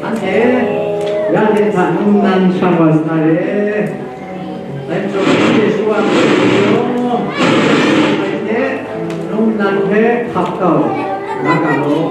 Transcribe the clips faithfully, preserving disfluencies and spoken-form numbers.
Anhte ya de hta num nnan shang wa sa na re. Dai majaw, Yesu a mying majaw, ngai hte num nnan hpe hkap kau na ga law.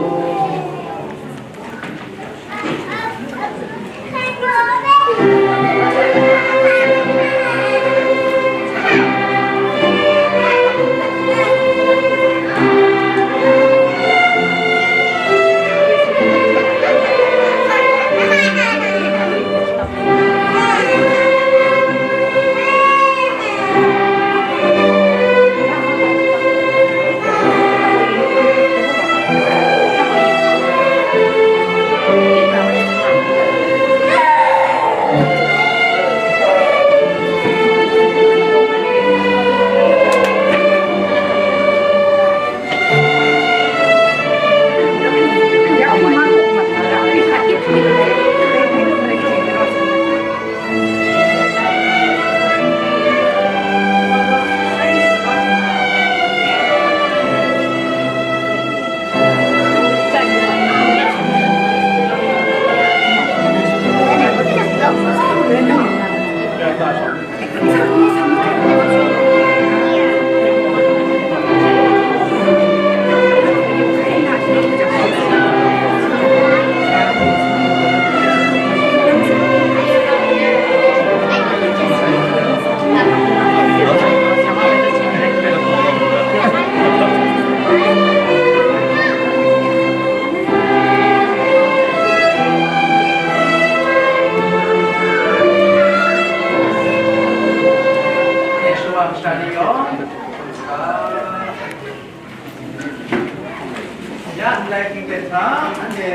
Ya ndai hping hte hta, anhte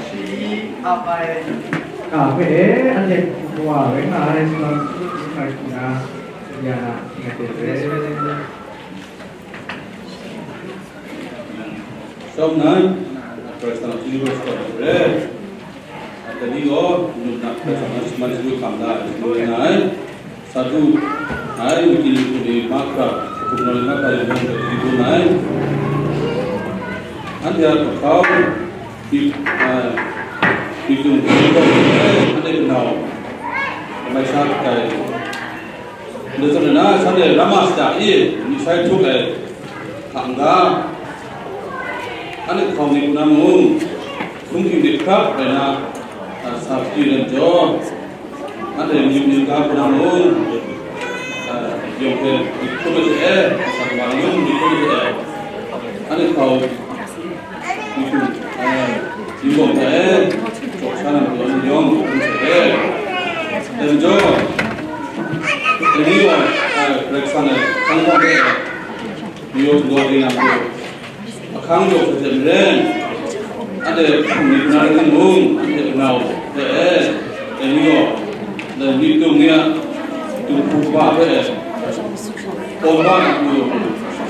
shayi ap ai ga hpe e, anhte kawa rai nga ai, sumsing hkrai hkungga, ya na, ngai hte re. Shawm nnan, Karai Kasang a hpyi lu ai shakawn hte re. Dai ni gaw, num nna Karai Kasang a shaman shagu hkam da ai, shagu rai nga ai. Sa du ai, Wiki ni hku ni mahkra, hku nau ni mahkra yawng yawng gaw dai ni dun ai. Anhte a hkau, Myi, a, Myitung, anhte kanau, mai sha kai. Ndai zawn na, shanhte Rama Shata e myit sai htuk ai hta n-ga, anhte hkau ni hku na mung, hkunghking de hkrap rai na, a, sa hpyi ai majaw, anhte myit myit ga hku na mung, a, yawng hpe myit hkrum ai hte e, sa wa ni mung myit hkrum ai hte e, anhte hkau Myitung, eh, Yingbawm hta e, Chawk Sha na matu ni yawng hkrum sai e. Dai majaw, dai ni gaw, eh, Karai Kasang e hkang hkawm hte, mayu htinggaw ring na matu, ahkang jaw hte hte maren, anhte hpung ni hku na rai timung, anhte kanau hte e, dai ni gaw, dai Myitung ni a dinghku kaba hpe e, Awng wa na matu,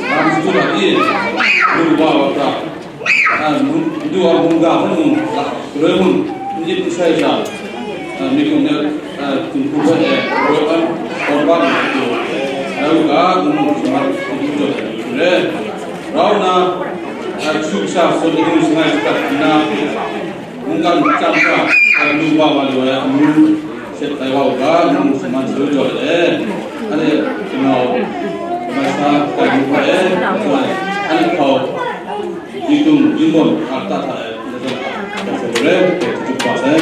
lam shadu ai ni, lu wa wa hkra, a, mung, madu a mungga hpe mung, a, galoi mung, n yip n sai sha, a, Myitung ni, a, dinghku hpe e, galoi hpe, awng wa na matu, rai u ga, ngu ngu shaman, dinghku jaw ai ni hte re. Rau nna, a, kashu kasha, sut, anu, shangai, shakat, nna, Mungkan chyam hkra, a, lu wa wa lu ai amu, shet tai wa u ga, ngu shaman shayu jaw ai. Anhte kanau, mai sha, kai lu hpe, anhte hkau, Myitung, Yingbawm, a, ta hta e, ndai zawn hta, sai re, hte htup wa sai.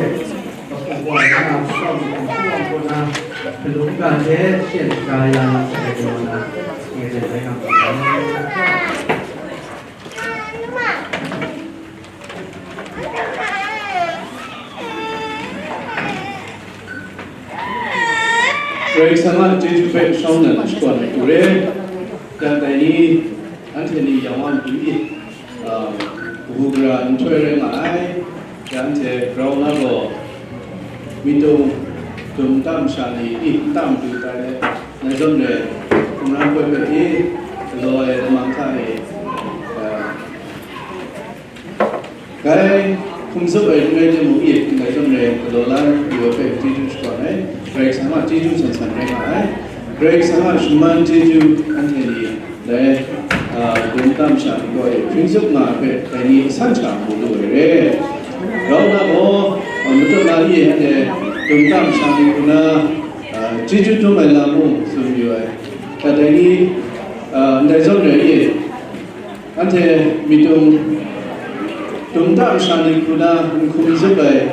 hte, kapu wa na, shawng hkum hkum wa na, hkalum ga hte, shen shaga ya na, sai gaw na, ngai hte rai nga mu ai. Karai Kasang a chyeju hpe shawng nnan shakawn ai hku re, dan dai ni, anhte ni yang wa matu i, ah, kabu gara nhtoi rai nga ai, ya anhte grau na gaw, myit dum, dum nta masha ni i nta madu tai let, nai zawn re, hkungran poi hpe i, galaw ai lamang hta e, ah, Gai hkum zup ai n rai timung, i ndai zawn re galaw la yu ai hpe chyeju shakawn ai, Karai Kasang a chyeju san san rai nga ai. Karai Kasang a shaman chyeju anhte ni dai, a, dum nta masha ni kaw e hpring zup nga ai hpe, dai ni asan sha mu lu ai re. Grau na gaw, a, matut na i anhte dum nta masha ni hku na, a, chyeju dum ai lam mung tsun yu ai. Dai ni, a, ndai zawn re i, Anhte myit dum, dum nta masha ni hku na n hkum zup ai,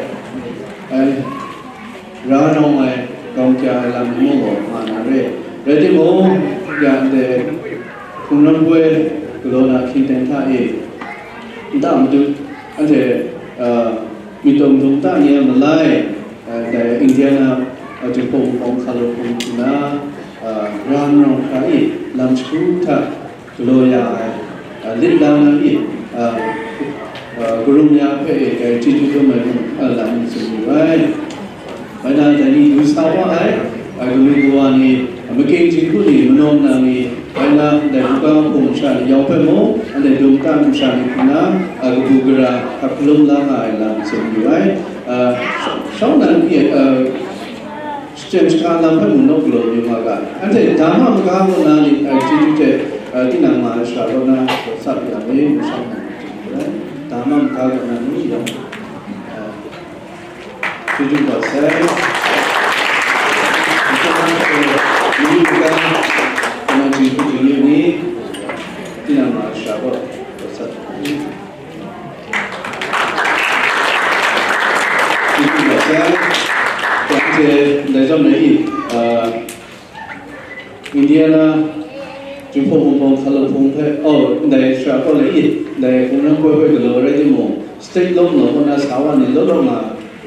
ai, ra rawng ai, gawng kya ai lam ni mung gaw nga na re. Rai timung, ya ndai hkungran poi galaw na hkying teng hta e, nta madu, anhte, a, myit dum dum nta ni a malai, a, dai Indiana, a, Jinghpaw Wunpawng hkalup hpung hku na, a, ra rawng hkra e, lam shagu hta, galaw ya ai, a, lit la na i, a, a, karum ya hpe e, dai chyeju dum ai mung, a, lam tsun yu ai. Bai na, dai ni du sa wa ai, a, kalu kawa ni, a, makying jinghku ni, manaw nang ni, bai na, dai buga hpung masha ni yawng hpe mung, anhte dum nta masha ni hku na, a, kabu gara hkap hkalum la nga ai lam tsun yu ai. A, shawng nnan i, a, Shachyen shaga lam hpe mung naw galaw yu nga ga, anhte dama maga kaw na ni, ai, chyeju hte, ai, tinang ma ai sara kaw na, sap ya ni, masha na, dama maga kaw na ni, yawng, ai, chyeju kau sai. Ni maga, kaw na chyeju hte ni, tinang ma ai sara kaw, sap ya ni. Thank you, Pastor. Thank you, ndai zawn le i, uh, Indiana, Jinghpaw Wunpawng hkalup hpung hpe, oh, ndai shara kaw le i, ndai hkungran poi hpe galaw rai timung, state law law kaw na sa wa ni law law nga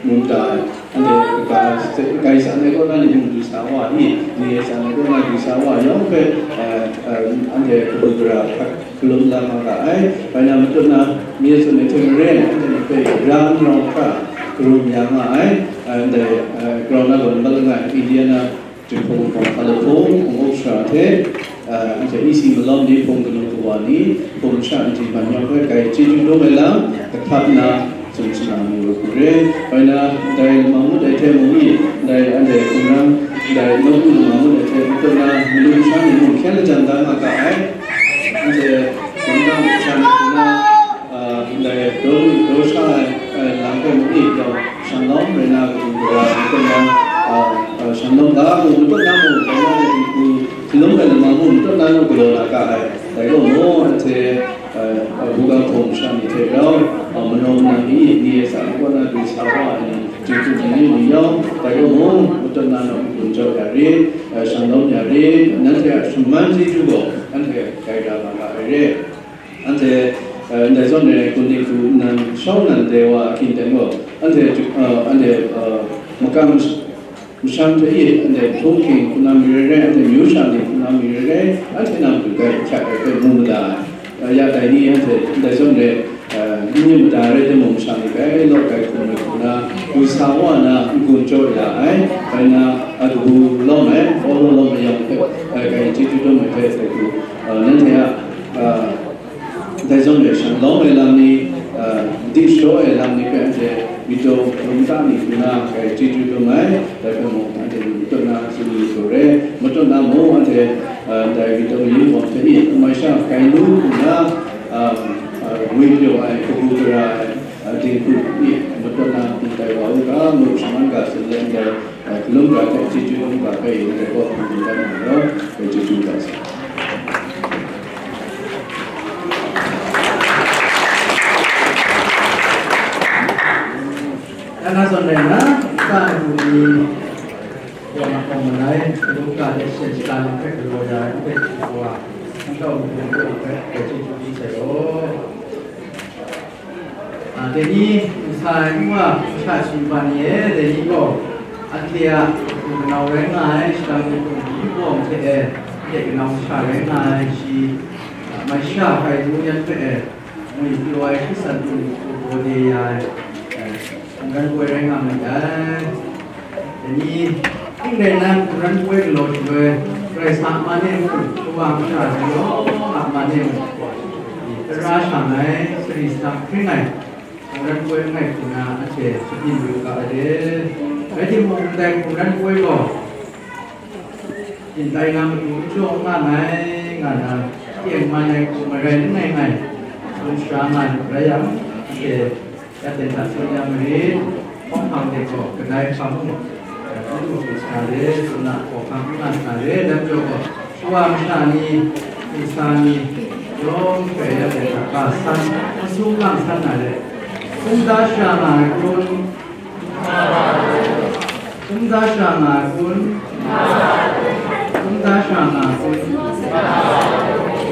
mu mada ai. Anhte kaga state kai sa ai kaw na ni mung du sa wa i, ni e sa ai kaw na du sa wa yawng hpe, uh, uh, anhte kabu gara hkalum la nga ga ai. Bai na matut na, mi tsun ai hte maren, anhte ni hpe ra nrawng hkra karum ya nga ai, a, ndai, a, grau na gaw n mat langai, Indiana Jinghpaw Wunpawng hkalup hpung, hpung up sara hte, a, anhte E C malawm ni hpung kanu kawa ni, hpung masha n-, n-, man yawng hpe grai chyeju dum ai lam, kahkap nna, tsun shana mayu ai hku re. Bai na, ndai lamang ngut ai hte mung i, ndai anhte hkungran, ndai nawku lamang ngut ai hte matut na, madu masha ni mung hkyen lajang da nga ga ai. Anhte, dum nta masha ni hku na, a, ndai daw lu daw sha ai, a, lam hpe mung i, yawng shanglawm rai na, kabu gara matut na, a, a, shanglawm ga mung matut na mung, dai na mung hku, hkalum ai lamang mung matut na naw galaw na ga ai. Dai gaw mung, anhte, a, a, buga hpung masha ni hte rau, a, manaw nang ni, ni e sa ai kaw na du sa wa ai ni, Jinghku ni ni ni yawng, dai gaw mung, matut na naw n-gun jaw ya rit, a, shanglawm ya rit, nanhte a shaman chyeju gaw, anhte grai ra nga ga ai re. Anhte, a, ndai zawn e, kun ni hku nnan shawng nnan dai wa a hkying teng gaw, anhte, a, anhte, a, makam Masha hte i, anhte hpung hking hku na mi rai rai, anhte myu sha ni hku na mi rai rai, anhte na matu grai hkyak ai hpe mu mada ai. Ya dai ni anhte ndai zawn re, eh, n myit mada rai timung, masha ni grai law grai hkum ai hku na, du sa wa na n-gun jaw ya ai, bai na, a, kabu lawm ai, Pawlu lawm ai yang hpe, eh, grai chyeju dum ai hpe, eh, nanhte a, eh, Dai zawn e, shanglawm ai lam ni, a, di shaw ai lam ni hpe anhte myit dum dum nta ni hku na grai chyeju dum ai, dai hpe mung anhte ni matut na tsun lu lu re, matut na mung anhte, a, dai myit dum yu hkawm hte i, amai sha grai lu hku na, a, a, ngwi pyaw ai, kabu gara ai, a, dinghku i, matut na myit tai wa u ga, Mung shaman ga tsun let ndai, eh, hkalum ga hpe chyeju hkalum ga hpe yu ai gaw hpung hpung dan ai law, chyeju ga sa. Ya na zawn rai nna, nta ai hku ni, yawng a hkawng malai, hkalum ga hte shen shata lam hpe galaw ya ai, anhte hte wa, n tau hpung hpung hpe, chyeju di sai law. A, dai ni, nsa ai n wa, masha shining ni e, dai ni gaw, anhte a matu kanau rai nga ai, shadang ni hpung hpung hpawng hte e, anhte kanau masha rai nga ai, shi, a, mai sha hkai nu yan hpe e, ngwi galaw ai hkrisan hpung hpung gaw de ya ai, e, mungkan poi rai nga myit dai. Dai ni, ning rai nna, hpung ran poi galaw shaloi, Karai Kasang a man e mung, shawa masha ni yawng a man e mung, tara shang ai, sari sanang hpring ai, hpung ran poi langai hku na, anhte shabyin yu ga ai de. Rai timung, ndai hpung ran poi gaw, byin tai na matu n jaw n nga ai, nga na, tengman ai hku marai langai ngai, tsun sara nga ai rai yang, anhte, ya ten hta tsun ya marit, hkawhkam de gaw kadai hpa mung, n lu lu sa re, tsun na hkawhkam n nga sa re, dai majaw gaw, shawa masha ni, nsa ni, yawng hpe ya ten hta ga san, masum lang san na re, n da sara nga ai kun, n da sara nga ai kun, n da sara nga ai kun,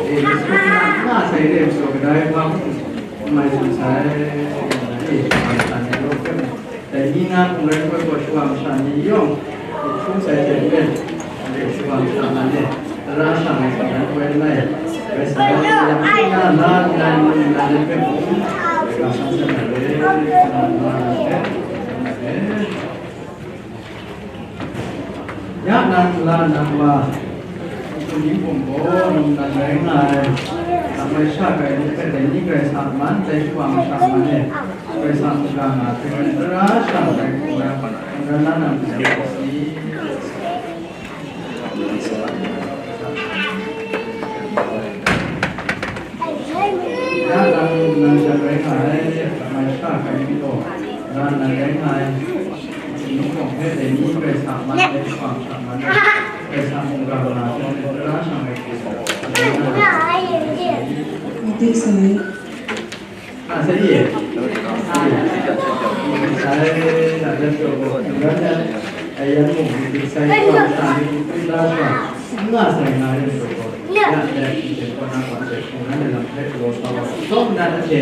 e, masum lang n nga sai re, majaw kadai hpa mung, n mai tsun sai, e, shawa masha ni yawng hpe mung, dai ni na hpung ran poi gaw shawa masha ni yawng, hkrum sai hte maren, shawa masha man e, tara shang ai hpung ran poi langai, rai sa ai, ya hpung na la nnan, nnan hpe mung, ga san san ai re, nnan hpe, nnan hpe. Ya nang la nang wa, Matu ni hpung gaw num nan rai nga ai, lam ai sha hkai ni hpe dai ni Karai Kasang a man, dai shawa masha man e, Karai Kasang mungga nga hkring ai tara shang ai hku na, mungga na nang hte si. Ya nang num nan sha rai nga ai, lam ai sha hkai ni gaw, nan nan rai nga ai, Matu ni hpung hpe dai ni Karai Kasang a man, dai shawa masha man e, Karai Kasang mungga nga hkring ai tara shang ai hku na, mungga na nang hte si. Matu sai. A, sai e. Sai, na dan pyaw gaw, n ran ai, a yan mung, n sai gaw, sa ni, n da sha, n nga sai nga rin pyaw gaw, ya, ya, shi jen kaw na gaw, n ran ai lam hpe galaw sa wa, tawng na hte,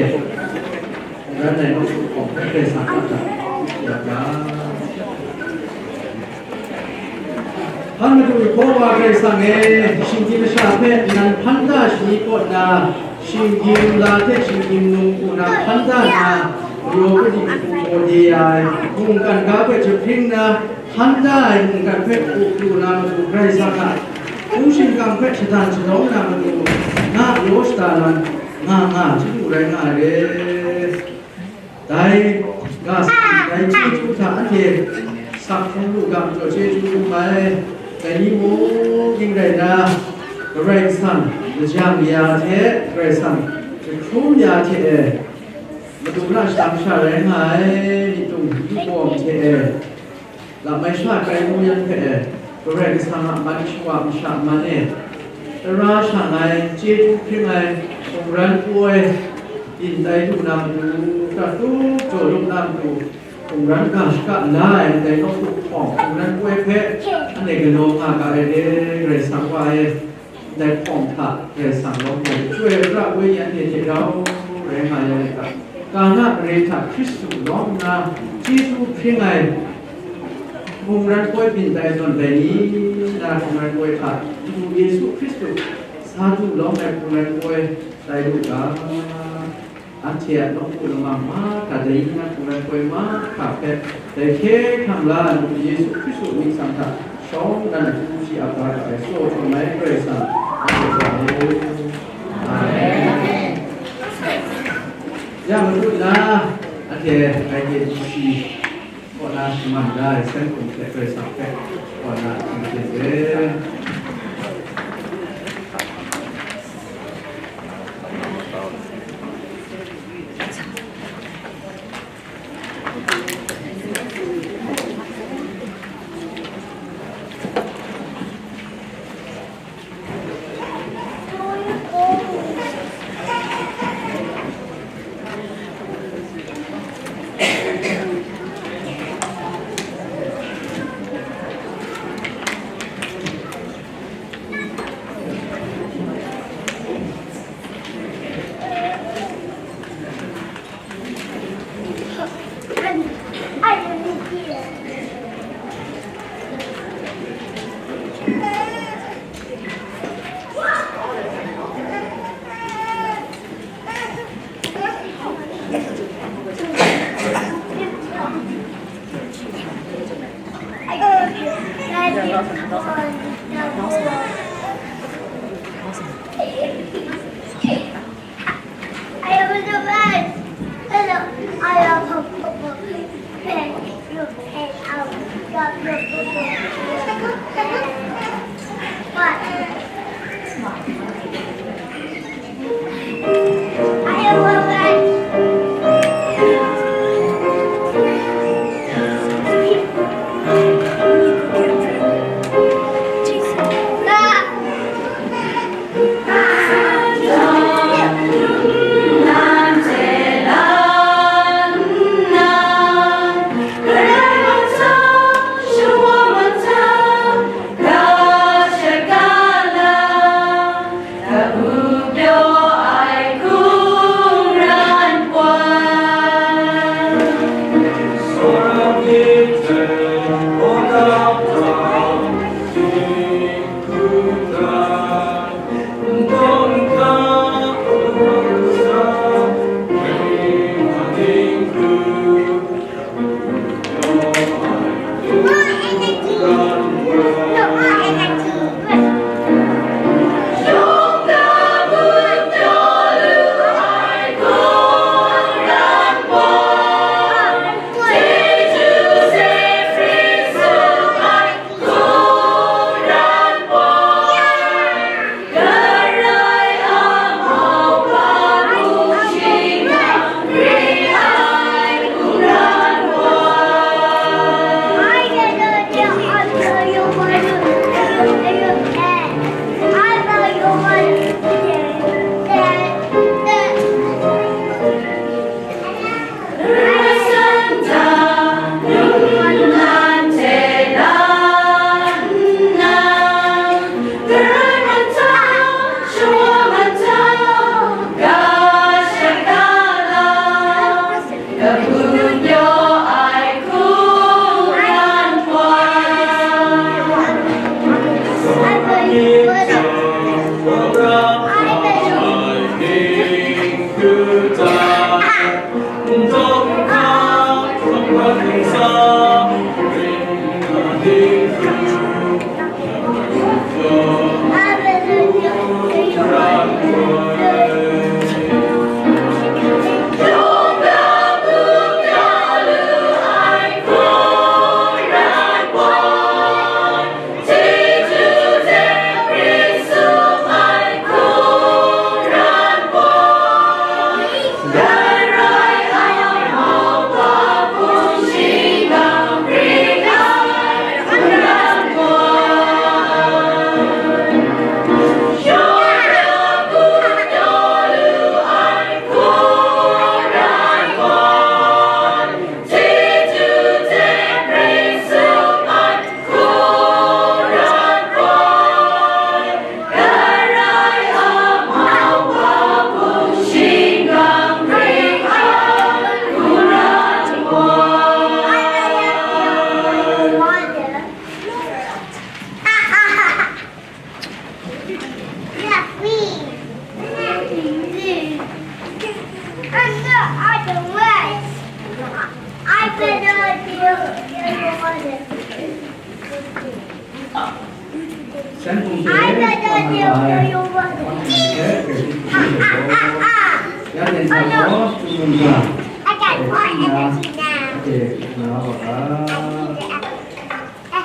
n ran ai nawku hkawng hpe hkrai sa hkra hkra, ya ga. Hpa matu Yehova Karai Kasang e, shinggyim masha hpe nan hpan da shani kaw na, shinggyim la hte shinggyim num hku na hpan da nna, mayaw kaning hku gaw de ya ai, mungkan ga hpe jahpring nna, hpan da ai mungkan hpe u pru na matu Karai Kasang a, hpung shingkang hpe shadan shalawng na matu, na law shada lan nga nga, chyeju rai nga ai re. Dai ga sa, dai chyeju hta anhte sak hkrum lu ga majaw chyeju hkrum ai. Dai ni mung ning rai nna, Karai Kasang lajang ya hte Karai Kasang jahkrum ya hte e, matu hta shadang sha rai nga ai, myit tung yubawm hte e, lam ai sha hkai nu yan hpe e, Karai Kasang a man shawa masha man e, tara shang ai, chyeju hpring ai, mungran poi, byin tai lu na matu, prat tup jaw lu na matu, mungran ga shaka la ai ndai nawku hpawng, mungran poi hpe, anhte galaw nga ga ai re, Karai Kasang Wa e. Ndai hpawng hta Karai Kasang lawm ai Chyoi Pra Wenyi anhte hte rau rai nga ya ai hta, Kana mare hta Hkristu lawm nna chyeju hpring ai mungran poi byin tai zawn dai ni na, mungran poi hta Madu Yesu Hkristu sa du lawm ai mungran poi tai lu ga. Anhte a nawku lamang mahkra dai ni na hpung rai poi mahkra hpe, dai hkye hkrang la ai Madu Yesu Hkristu myit sang hta shawng dan ai hku shi ap ga ai tsaw htum ai Karai Kasang anhte hta e. Amen. Ya madu na, anhte ai hte shi kaw na shaman da ai, sai hkum hte Karai Kasang hpe kaw na htingkyen e.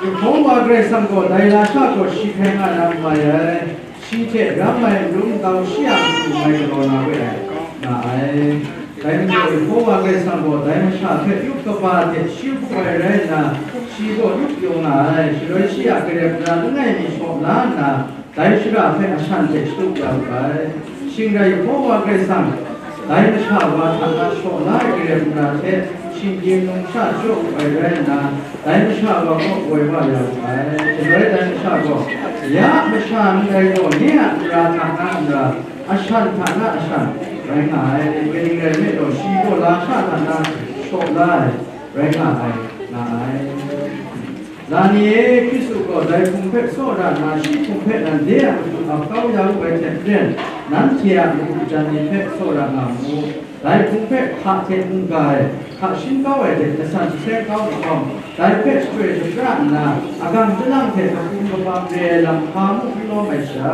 Yehpawng wa Karai Kasang gaw dai lasha gaw shi hkrai nga na n mai ai, shi hte ram ai nlung ntau shi a matu mai galaw na we ai, nga ai. Dai majaw, Yehpawng wa Karai Kasang gaw dai masha hpe yup kaba hte shi hpu ai rai nna, shi gaw yup pyaw nga ai. Shaloi shi a garep na langai mi shaw la nna, dai shara hpe ashan hte shatup ya wu ai. Shing rai, Yehpawng wa Karai Kasang, dai masha wa hta na shaw la ai garep mara hte shinggyim numsha jaw wu ai rai nna, dai masha wa kaw woi wa ya wu ai. Shaloi dai masha gaw, ya masha n rai gaw, nye a mara hta na mara, ashan hta na ashan rai nga ai. Kaning rai nme law, shi gaw lasha hta na Tawp la ai, rai nga ai, nga ai. La ni e, Hkristu gaw dai hpung hpe tsawra nna, shi hpung hpe nan de a matu ap kau ya wu ai hte maren, nanhte a madu jan ni hpe tsawra nga mu. Dai hpung hpe hka hte mungga e, hka shin kau ai hte jasan jaseng kau lahkawng, dai hpe shachyoi shapra nna, agang chyalang hte kahpung kapam re ai lam hpa mung n lawm ai sha,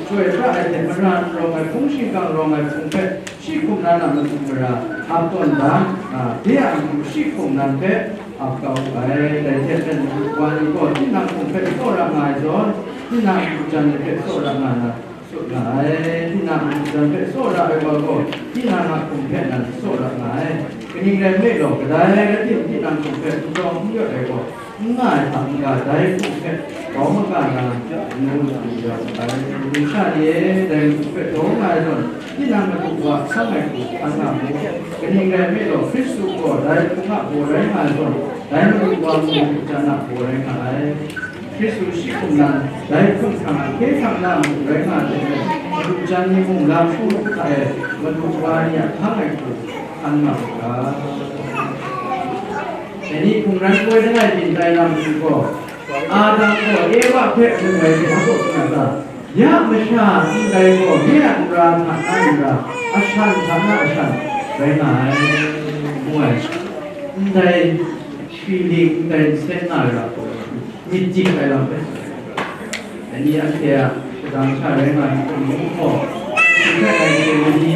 shachyoi shapra ai hte mara n rawng ai hpung shingkang rawng ai hpung hpe, shi hkum nan a matu mara, ap tawn dan, a, de a matu shi hkum nan hpe ap kau ai. Dai hte maren, madu wa ni gaw tinang hkum hpe tsawra nga ai zawn, tinang madu jan ni hpe tsawra nga na, sut nga ai. Tinang madu jan hpe tsawra ai wa gaw, tinang a hkum hpe nan tsawra nga ai. Kaning rai nme law, kadai rai tim, tinang hkum hpe n tawng n yawt ai gaw, n nga ai hta n-ga dai hku hpe grau maga na, ngu lu ya ai. Numsha ni e, dai hku hpe grau nga ai zawn, tinang madu wa hkang ai hku hkan nga mu. Kaning rai nme law, Hkristu gaw dai hpung a baw rai nga ai zawn, dai madu wa mung madu jan a baw rai nga ai. Hkristu shi hkum nan, dai hpung hkrang a hkye hkrang na madu rai nga ai hte maren, madu jan ni mung lam hkru hkra e, madu wa ni a hkang ai hku hkan nga mu ga. Dai ni hkungran poi langai byin tai na matu gaw, Adam gaw Ewa hpe mu ai hte hpaw tsun ai ta? Ya masha ndai gaw nye a nra hta na nra, ashan hta na ashan rai nga ai, ngu ai. Ndai hkri ling, ndai nsen nga ai lam gaw, myit dik ai lam rai. Dai ni anhte a shadang sha rai nga ai hkum mung gaw, shi hpe ngai chye mani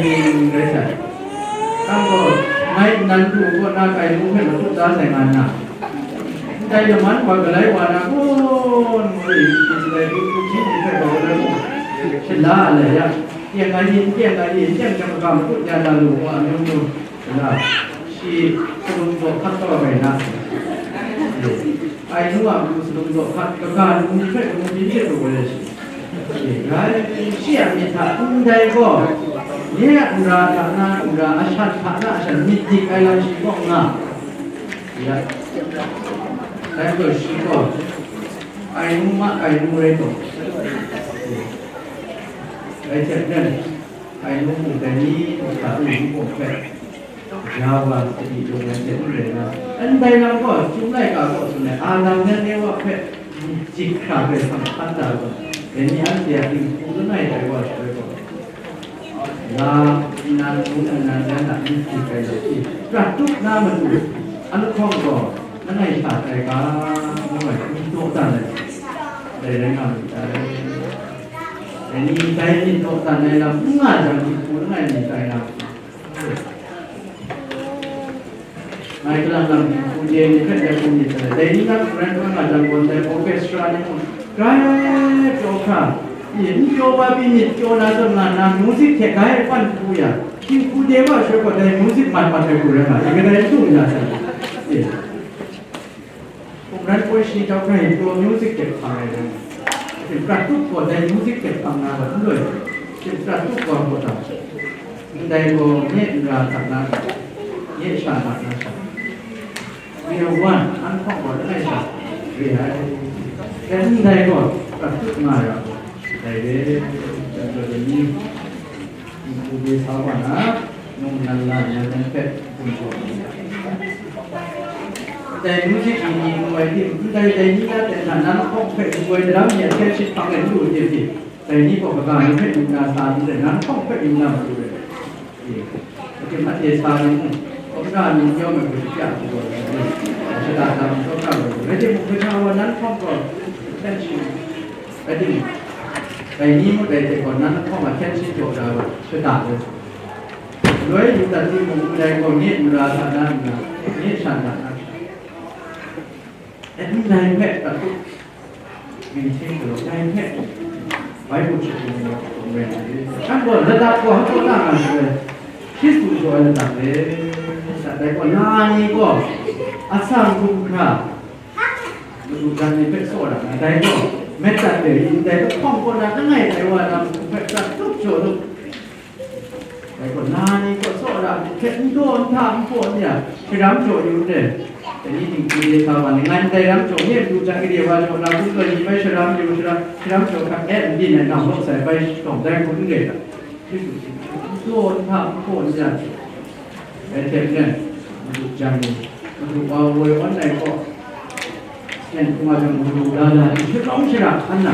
rai sai. Nang gaw, ngai nnan du kaw na kai lu hpe matut da sai nga nna, ndai laman wa galai wa na kun ngoi, ndai du du hpyi ni hpe gaw galai wa, shala a lai ya, teng ai ni, n teng ai ni, n teng jang kaga matut ya na lu wa, amyu myu, shala, shi salum zaw hkat kau ai na, ai nu a matu salum zaw hkat, kaga lu ni hpe lu byin hte lu ai shi. Rai, shi a myit hta ndai gaw, nye a nra hta na nra, ashan hta na ashan myit dik ai lam shi kaw nga. Ya, dai gaw shi gaw, ai nu ma, ai nu rai gaw. Dai hte maren, ai nu mung dai ni mung hta lu ni gaw hpe. Ya wa sadi lung ai hte n rai na, ndai lam gaw, Chyum laika gaw tsun ai, Adam yan Ewa hpe myit dik hkra Karai Kasang hkan da ai gaw, dai ni anhte a dinghku langai dai wa shaloi gaw, la nnan, ngu nnan, yan a myit dik ai lam shi prat tup na matu, a lahkawng gaw, langai sha tai ga, ngu ai, n daw dan ai, dai rai nga myit dai. Dai ni dai myit daw dan ai lam n nga jang, dinghku langai mi tai na. Ngai kalang lam dinghku je ni hpe dai hpung myit sai. Dai ni na hkungran hkra nga jang gaw, dai orchestra ni mung, grai pyaw hkra, i, n pyaw ba pyi myit pyaw na zawn nga nna, music hte grai pan hku ya, dinghku je wa shaloi gaw, dai music mat mat ai hku rai nga, i, kadai n du ya sai. I. Hkungran poi shi tau hkra i pyaw music hte hpang ai rai. Hte prat tup gaw dai music hte hpang na gaw n loi, hte prat tup gaw gaw ta. Ndai gaw nye nra hta na, nye sha hta na sha. We are one, an hpawng gaw langai sha re ai. Dai ndai gaw prat tup nga ai ra gaw, dai re, jan gaw dai ni. Dinghku de sa wa na, num nan la na nan hpe gun jaw ai. Dai music ni ni ngu ai tim, ndai dai ni na ten hta nan hpawng hpe ngu ai daram ni a hten shit hpang e n lu tim tim, dai ni gaw kaga ni hpe yu na sa n re, nan hpawng hpe yu na matu re. E, aten anhte sa ni mung, hkawm na ni n yawm ai hku shapya hku gaw, shada da mung kawm na gaw, rai timung, hkoi hta wa nan hpawng gaw, hten shit Rai timung, dai ni mung dai hte gaw nan lahkawng a hkyen shi jaw da ai, shada ai. Loi yu dat timung, ndai gaw nye nra hta na nra, nye shan hta na shan. E, ndai hpe prat tup, maintain galaw, ndai hpe Bible hte hpung gaw hpung rai na re. Shan gaw ladat gaw hpa na nga shaloi, Hkristu jaw ai ladat re. Dai gaw la ni gaw atsam hkrum hkra, Madu jan ni hpe tsawra na, dai gaw, met dat de, yin dai hpe hpawng kaw na langai dai wa na matu hpe prat tup jaw lu. Dai gaw, na ni gaw tsawra myit hpe n daw n hta n hpaw n ya, sharam jaw yu n re. Dai ni dinghku de sa wa ni, ngai ndai ram jaw, nye madu jan gade wa jaw na, kun gaw ni bai sharam yu, sharam, sharam jaw hkrat e n byin ai, nang lawt sai bai shawng dai hku n re ga. Hkristu hte n daw n hta n hpaw n ya, dai hte maren, Madu jan ni, madu wa woi wan ai gaw, seng hkungga jang madu da da, shadawng shara hkan na,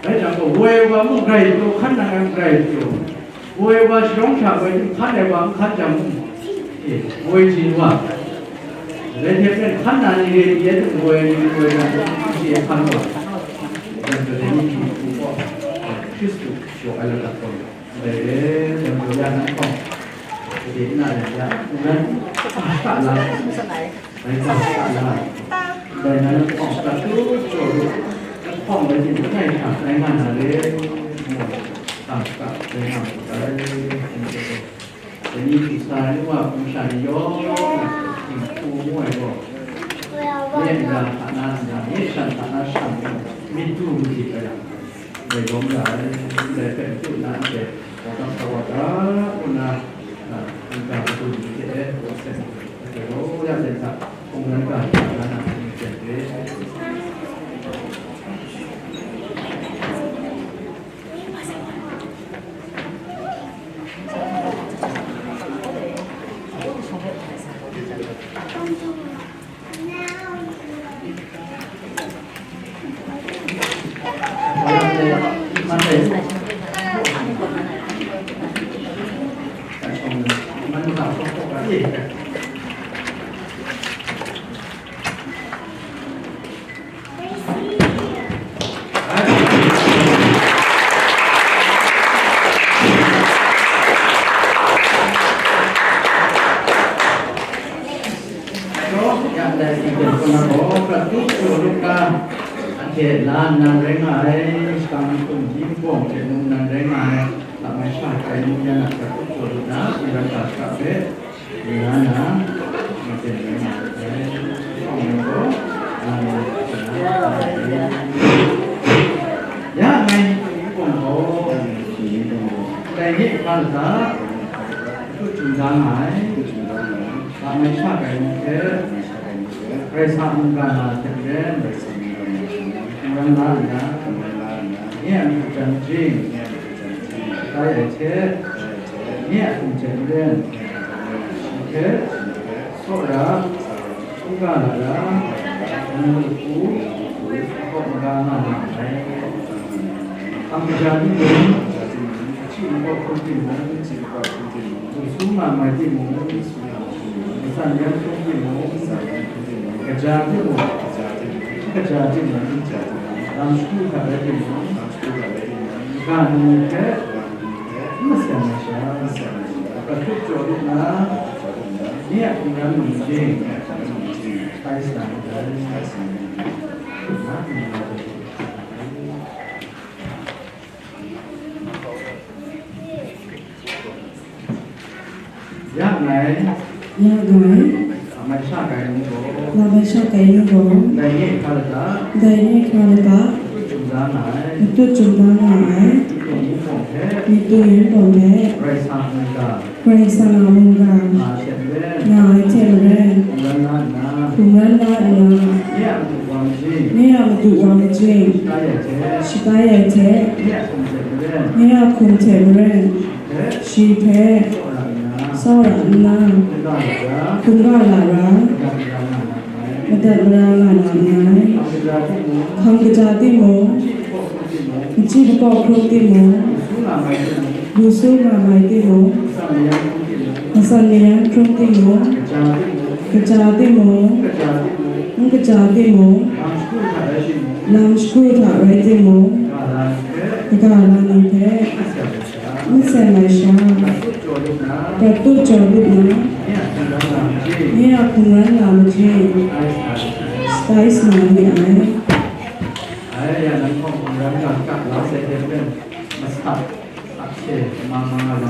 rai jang gaw, woi wa mung grai pyaw, hkan na mung grai pyaw, woi wa shadawng sha woi hkan ai wa n hkan jang mung, e, woi jin wa, rai hte hkan na ni re, ye hte woi ni woi jang, shi hkan wa, jan gaw dai ni hpyi hpyi gaw, Hkristu shaw ai ladat gaw. Ndai e, dai gaw ya nang hkawng, gade na lam ya, mungdan hta la, dai hta la, dai na nang hkawng hta tu jaw lu, nang hkawng rai timung, dai hta rai nga na re, ngu, hta hta rai nga mu ai, dai ni hpyi sa ai wa hpung sha ni yawng, hpung hpu ngu ai gaw, nye nra hta na nra, nye shan hta na shan ngu, myit du lu hte rai yang. Dai lawm ra ai, ndai hpe matu na ndai, wa dang sa wa da, ngu nna, a, nta matu ni hte e, wa seng, a, dai gaw ya dai hta, hkungran ga hta na na ni hte re. Yang dai singlet kaw na gaw, prat tu pru lup ga, anhte la nnan rai nga ai, shakang hkum hkying bawng hte mung nnan rai nga ai, lam ai sha kai mung yan a prat tu pru lup na, mungdan ga shara hpe, lu na na, maten rai nga ai, shawng ai gaw, nnan rai nga ai. Ya ngai ni hkum hkying bawng gaw, ndai nye hkra lata, Hkristu chyu da nga ai. Hkristu chyu da nga ai. Lam ai sha kai ni hte. Lam ai sha kai ni hte. Karai Kasang mungga na hte maren. Karai Kasang mungga na hte maren. Hkungran la nna. Hkungran la nna. Nye a matu jan majing. Nye a matu jan majing. Shatai ai hte. Shatai ai hte. Nye a hkum hte maren. Nye a hkum hte maren. Shi hpe. Shi hpe. Tsawra. Tsawra. Hkungga lara, nang a hku, hkawk maga nga na ai. Hkam kaja timung, hkyi makawp hkrum timung, lu su nga mai timung, matsan yan hkrum timung, kaja timung, n kaja timung, lam shagu hta rai timung, ga nang ni hpe, n masen ai sha, prat hkrup jaw lu nna, nye a hkungran mung majing, Ya ngai. Ya ngai. Lam ai sha kai ni gaw. Lam ai sha kai ni gaw. Dai nye hkra lata. Dai nye hkra lata. Matut chyu da nga ai. Matut chyu da nga ai. Myit du yin bawng hte. Myit du yin bawng hte. Karai Kasang a mungga. Karai Kasang a mungga. Nga ai hte maren. Nga ai hte maren. Hkungran la nna. Hkungran la nna. Nye a matu wa majing. Nye a matu wa majing. Shatai ai hte. Shatai ai hte. Nye a hkum hte maren. Nye a hkum hte maren. Shi hpe. Shi hpe. Tsawra nna. Tsawra nna. Hkungga lara. Hkungga lara. Madat mara nga na nngai. Madat mara nga na nngai. Hkam kaja timung. Hkam kaja timung. N chyi makawp hkrum timung. N chyi makawp hkrum timung. Lu su nga mai timung. Lu su nga mai timung. Matsan mayan hkrum timung. Matsan mayan hkrum timung. Kaja timung. Kaja timung. N kaja timung. N kaja timung. Lam shagu hta rai timung. Lam shagu hta rai timung. Kaga la ni hpe. Kaga la ni hpe. N masen ai sha. N masen ai sha. Prat tut jaw lu nna. Prat tut jaw lu nna. Nye a hkungran nga majing. Nye a hkungran nga majing. Shatai sa na ni ai. Shatai sa na ni ai. Ai, ya nang hkawng hkungran nga ga la sai hte maren, masat, sakse, manga nga la.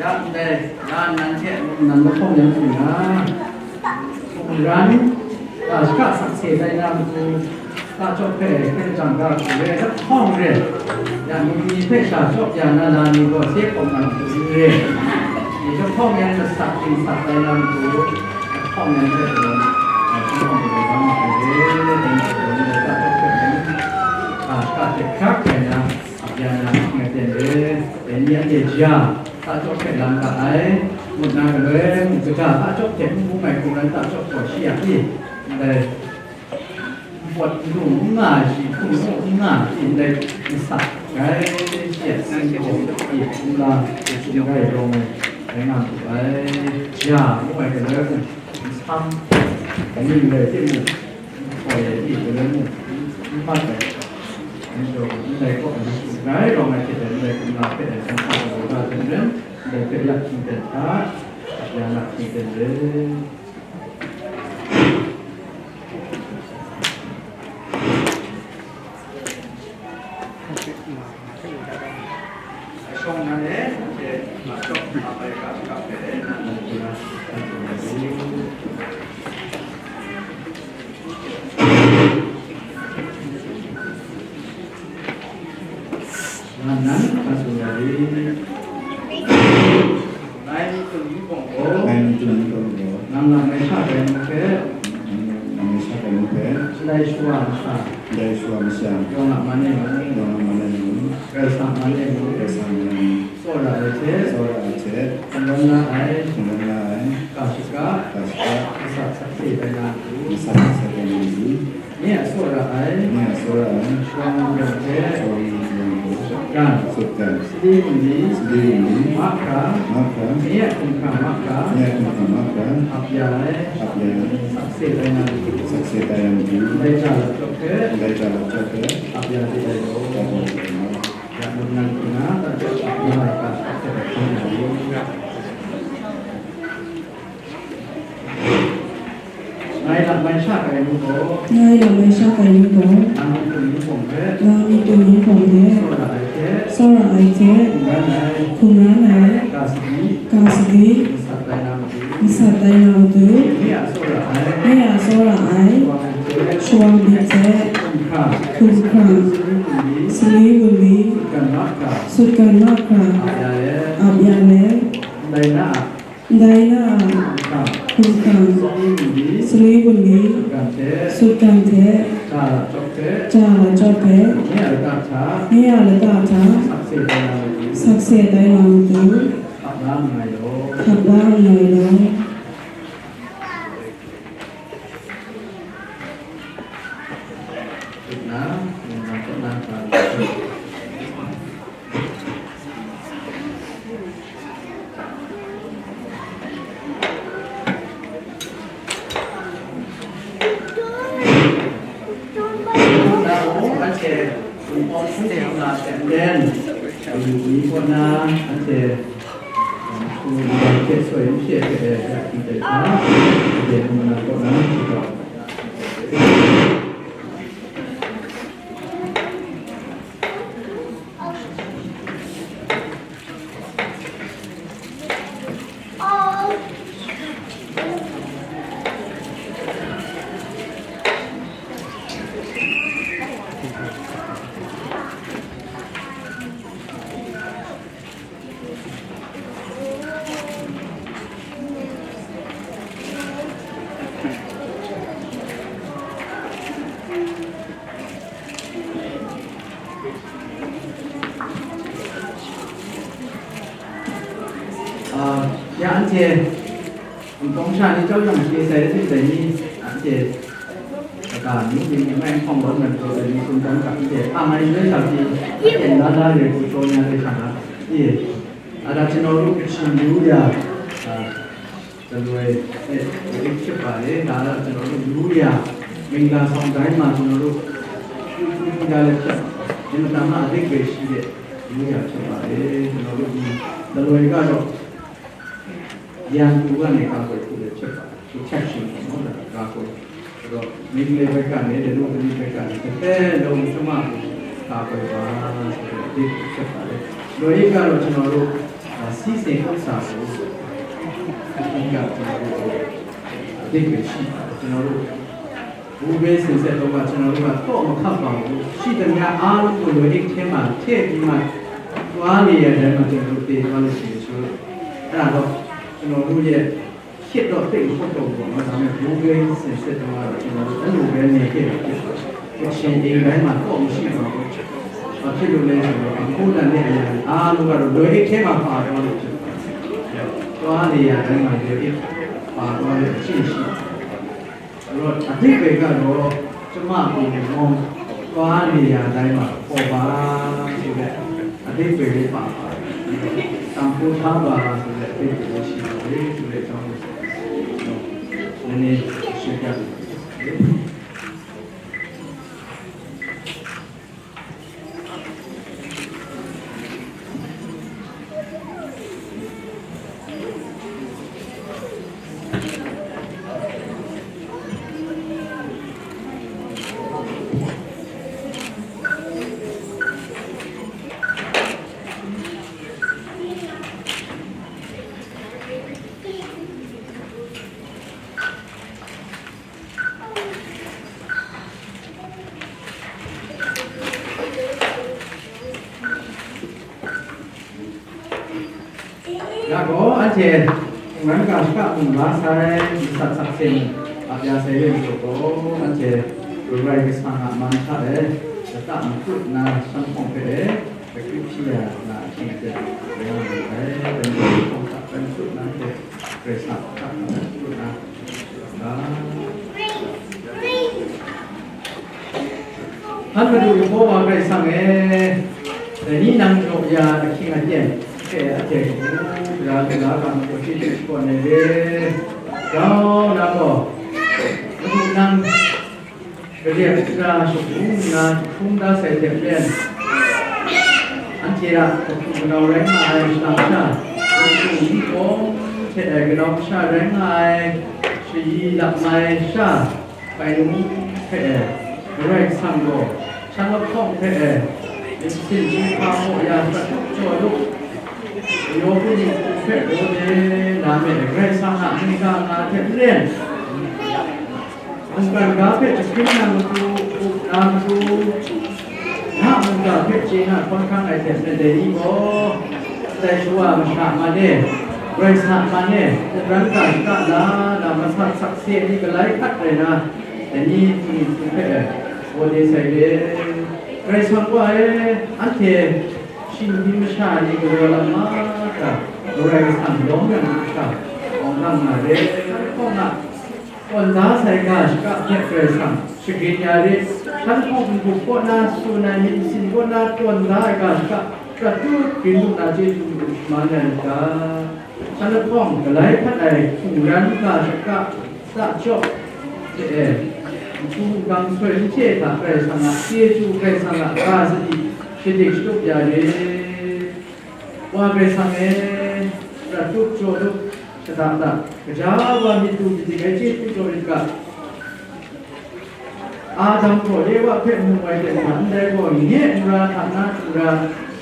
Ya ndai, ya nan hte nan lahkawng yan hpung na, mungran, ga shaka sakse tai na matu, tachyawk hpe hkyen jang ga hku re, lahkawng re, ya num ni hpe sha chyawp ya na la ni gaw se hkawm na matu n re, ni lahkawng yan masak dingsak tai na matu, lahkawng yan hpe gaw, lahkawng gaw bang ma ai re, dai hte gaw ndai tachyawk hpe mung, ga shaka hte hkrak ai na, ap ya na, ngai ten re, dai ni anhte ja, tachyawk hpe lam ga ai, ngut na galoi, mung kaja tachyawk hte n bung ai hkungran tachyawk gaw shi a pyi, ndai npawt n lu n nga ai shi, hpung lu n nga ai shi, ndai n sak ai, shi a sing gaw, i hpung la, i hpung rai rawng ai, rai nga mu ai, ja ngu ai galoi, mung, nsam, ning rai timung, Hkoi ai hte galoi mung n mat ai, anhte gaw ndai kaw ai hku grai rawng ai hte dai ndai kumla hpe dai sanhka gaw ga hten ren, ndai hpe yak hkying ten hta, ap ya na hkying ten ren. Nan, nan, hpa tsun ga rit. Ngai ni tsun yupawng gaw. Ngai ni tsun yupawng gaw. Nang lam mai sha kai nu hpe. Nang lam mai sha kai nu hpe. Ndai shawa masha. Ndai shawa masha. Yawng a man e mung. Yawng a man e mung. Karai Kasang man e mung. Karai Kasang man e mung. Tsawra ai hte. Tsawra ai hte. Hkungran la ai. Hkungran la ai. Ga shaka. Ga shaka. Masat sakse tai na matu. Masat sakse tai na matu. Nye a tsawra ai. Nye a tsawra ai. Shawang yawng hte. Shawang yawng hte. Sutgan. Sutgan. Sali wunli. Sali wunli. Mahkra. Mahkra. Nye a hkumhkrang mahkra. Nye a hkumhkrang mahkra. Ap ya ai. Ap ya ai. Sakse tai na matu. Sakse tai na matu. Ndai ja lap cawk hte. Ndai ja lap cawk hte. Ap ya de ai law. Ap ya de ai law. Ya mung nan hku na, ap ya ai ga sakse tai na matu. Ngai lam mai sha kai nu gaw. Ngai lam mai sha kai nu gaw. Nang ni tsun yupawng hte. Nang ni tsun yupawng hte. Tsawra ai hte. Tsawra ai hte. Hkungran ai. Hkungran ai. Ga sadi. Ga sadi. Masat tai na matu. Masat tai na matu. Nye a tsawra ai. Nye a tsawra ai. Shawang bit hte. Shawang bit hte. Hkumhkrang. Hkumhkrang. Sali wunli. Sali wunli. Sutgan mahkra. Sutgan mahkra. Ap ya let. Ap ya let. Ndai na a. Ndai na a. Hkumhkrang. Hkumhkrang. Sali wunli. Sali wunli. Sutgan hte. Sutgan hte. Ja lap cawk hte. Ja lap cawk hte. Nye a lata hta. Nye a lata hta. Sakse tai na matu. Sakse tai na matu. Hkap la nngai law. Hkap la nngai law. Hkap la nngai law. Ah, ya anhte, npawng sha ni chyawm yang shi sai dai sai ni, anhte, kaga ni ni ni mai hkawng lawm na pyi dai ni sumdan ga anhte, a mai ni sha pyi, anhte la la re ku taw nya re sha na, i, a da ကျွန်တော်တို့ ကချင်ရိုးရာ အာ တလွဲတဲ့ ဝတ်ဖြစ်ပါတယ်။ ဒါကကျွန်တော်တို့ရိုးရာမင်္ဂလာဆောင်တိုင်းမှာ ကျွန်တော်တို့ပြုလုပ်ရတဲ့ အင်မတန်မှအဓိပ္ပာယ်ရှိတဲ့ရိုးရာဖြစ်ပါတယ်။ ကျွန်တော်တို့ဒီတလွဲကတော့ရန်သူကနေကာကွယ်ဖို့လည်းဖြစ်ပါတယ်။ protection ပေါ့နော်။ ဒါကကာကွယ်။ အဲ့တော့မိန်းကလေးဘက်ကနေလည်း လူ့အမျိုးဘက်ကနေတစ်ဖက်လုံးကျမကိုကာကွယ်ပါဆိုတဲ့အဓိပ္ပာယ်ဖြစ်ပါတယ်။ လွယ်ရည်ကတော့ကျွန်တော်တို့ စီးစိမ်ဥစ္စာကို အဓိက ကျွန်တော်တို့ အဓိပ္ပာယ်ရှိပါတယ်။ ကျွန်တော်တို့ ဘူဘဲစင်ဆက်တုန်းက ကျွန်တော်တို့က တော့မခတ်ပါဘူး။ ရှိသမျှအားလုံးကို လွယ်အိတ်ထဲမှာထည့်ပြီးမှ သွားနေရတဲ့မှာ ကျွန်တော်တို့ တည်သွားလို့ရှိရင်ဆိုတော့ အဲ့ဒါတော့ ကျွန်တော်တို့ရဲ့ ဖြစ်တော့သိပ်မဟုတ်တော့ဘူးပေါ့နော်။ ဒါပေမဲ့ ဘူဘဲစင်ဆက်တုန်းကတော့ ကျွန်တော်တို့ အဲ့လိုပဲနေခဲ့တာဖြစ်ပါတယ်။ ကချင်အိမ်တိုင်းမှာတော့မရှိပါဘူး။ ဘာဖြစ်လို့လဲဆိုတော့ အဖိုးတန်တဲ့အရာတွေအားလုံးကတော့ လွယ်အိတ်ထဲမှာပါသွားလို့ဖြစ်ပါတယ်။ သွားနေရတိုင်းမှာ လွယ်အိတ်ပါသွားတဲ့အကျင့်ရှိတယ်။ အဲ့တော့ အဓိပ္ပာယ်ကတော့ ကျမကိုမောင်းသွားနေရတိုင်းမှာ ပေါ်ပါဆိုတဲ့ အဓိပ္ပာယ်လေးပါပါတယ်။ တန်ဖိုးထားပါဆိုတဲ့ အဓိပ္ပာယ်လေးရှိပါတယ်ဆိုတဲ့အကြောင်းကို နည်းနည်းရှင်းပြပေးပါမယ်။ Ya gaw, anhte mungkan ga shaka mung la sai, masat sakse mung ap ya sai re majaw gaw, anhte Karai Kasang a man hta e, lata makut nna shan hpawng hpe e, akyu hpyi ya na ahkying aten, rai nga lu ai, dai majaw, hpawng hta rai makut nna hpe, Karai Kasang a hta makut nna, Hkan Madu Yehowa Karai Kasang e, dai ni nang jaw ya ahkying aten hpe a hte hku gara lu la ga majaw chyeju shakawn ai re. Grau na gaw, Madu nang gade a shara shagu nna jahkrum da sai hte maren, anhte a kahpu kanau rai nga ai shana masha, mungkan nhtawm hte ai kanau masha rai nga ai, shayi lakmai sha, Bai num hpe e, Karai Kasang gaw, shan lahkawng hpe e, myit masin jinghpa hpaw ya prat jaw lu, mayaw bungli hku hpe raw de na me, Karai Kasang a mungga nga hte maren, mungkan ga hpe jahkring na matu, up na matu, na mungga hpe chye na hkawn hkrang ai hte maren dai ni gaw, kadai shawa masha man e, Karai Kasang man e, mungkan ga shaka la na masat sakse ni galai hkat rai na, dai ni hpung hpung hpe e, gaw de sai re. Karai Kasang wa e, anhte shinggyim masha ni galaw lam mahkra, Karai Kasang lawm yang hkra, awng dang nga re, hkawng a, tawn da sai ga shaka hpe Karai Kasang shagrin ya rit, shan hpawng n-gup kaw na tsun ai myit masin kaw na tawn da ai ga shaka prat tut grin lu na chyeju shaman ai rit ga, shan lahkawng galai hkat ai hkungran ga shaka hta jaw hte e, nhku gang soi n hte hta Karai Kasang a chyeju, Karai Kasang a ga sadi shadik shatup ya rit. Wa Karai Kasang e, prat tup jaw lup, shada da, gaja wa myit du myit dik ai chyeju jaw rit ga. Adam gaw Ewa hpe mu ai hte maren, ndai gaw nye nra hta na hkra,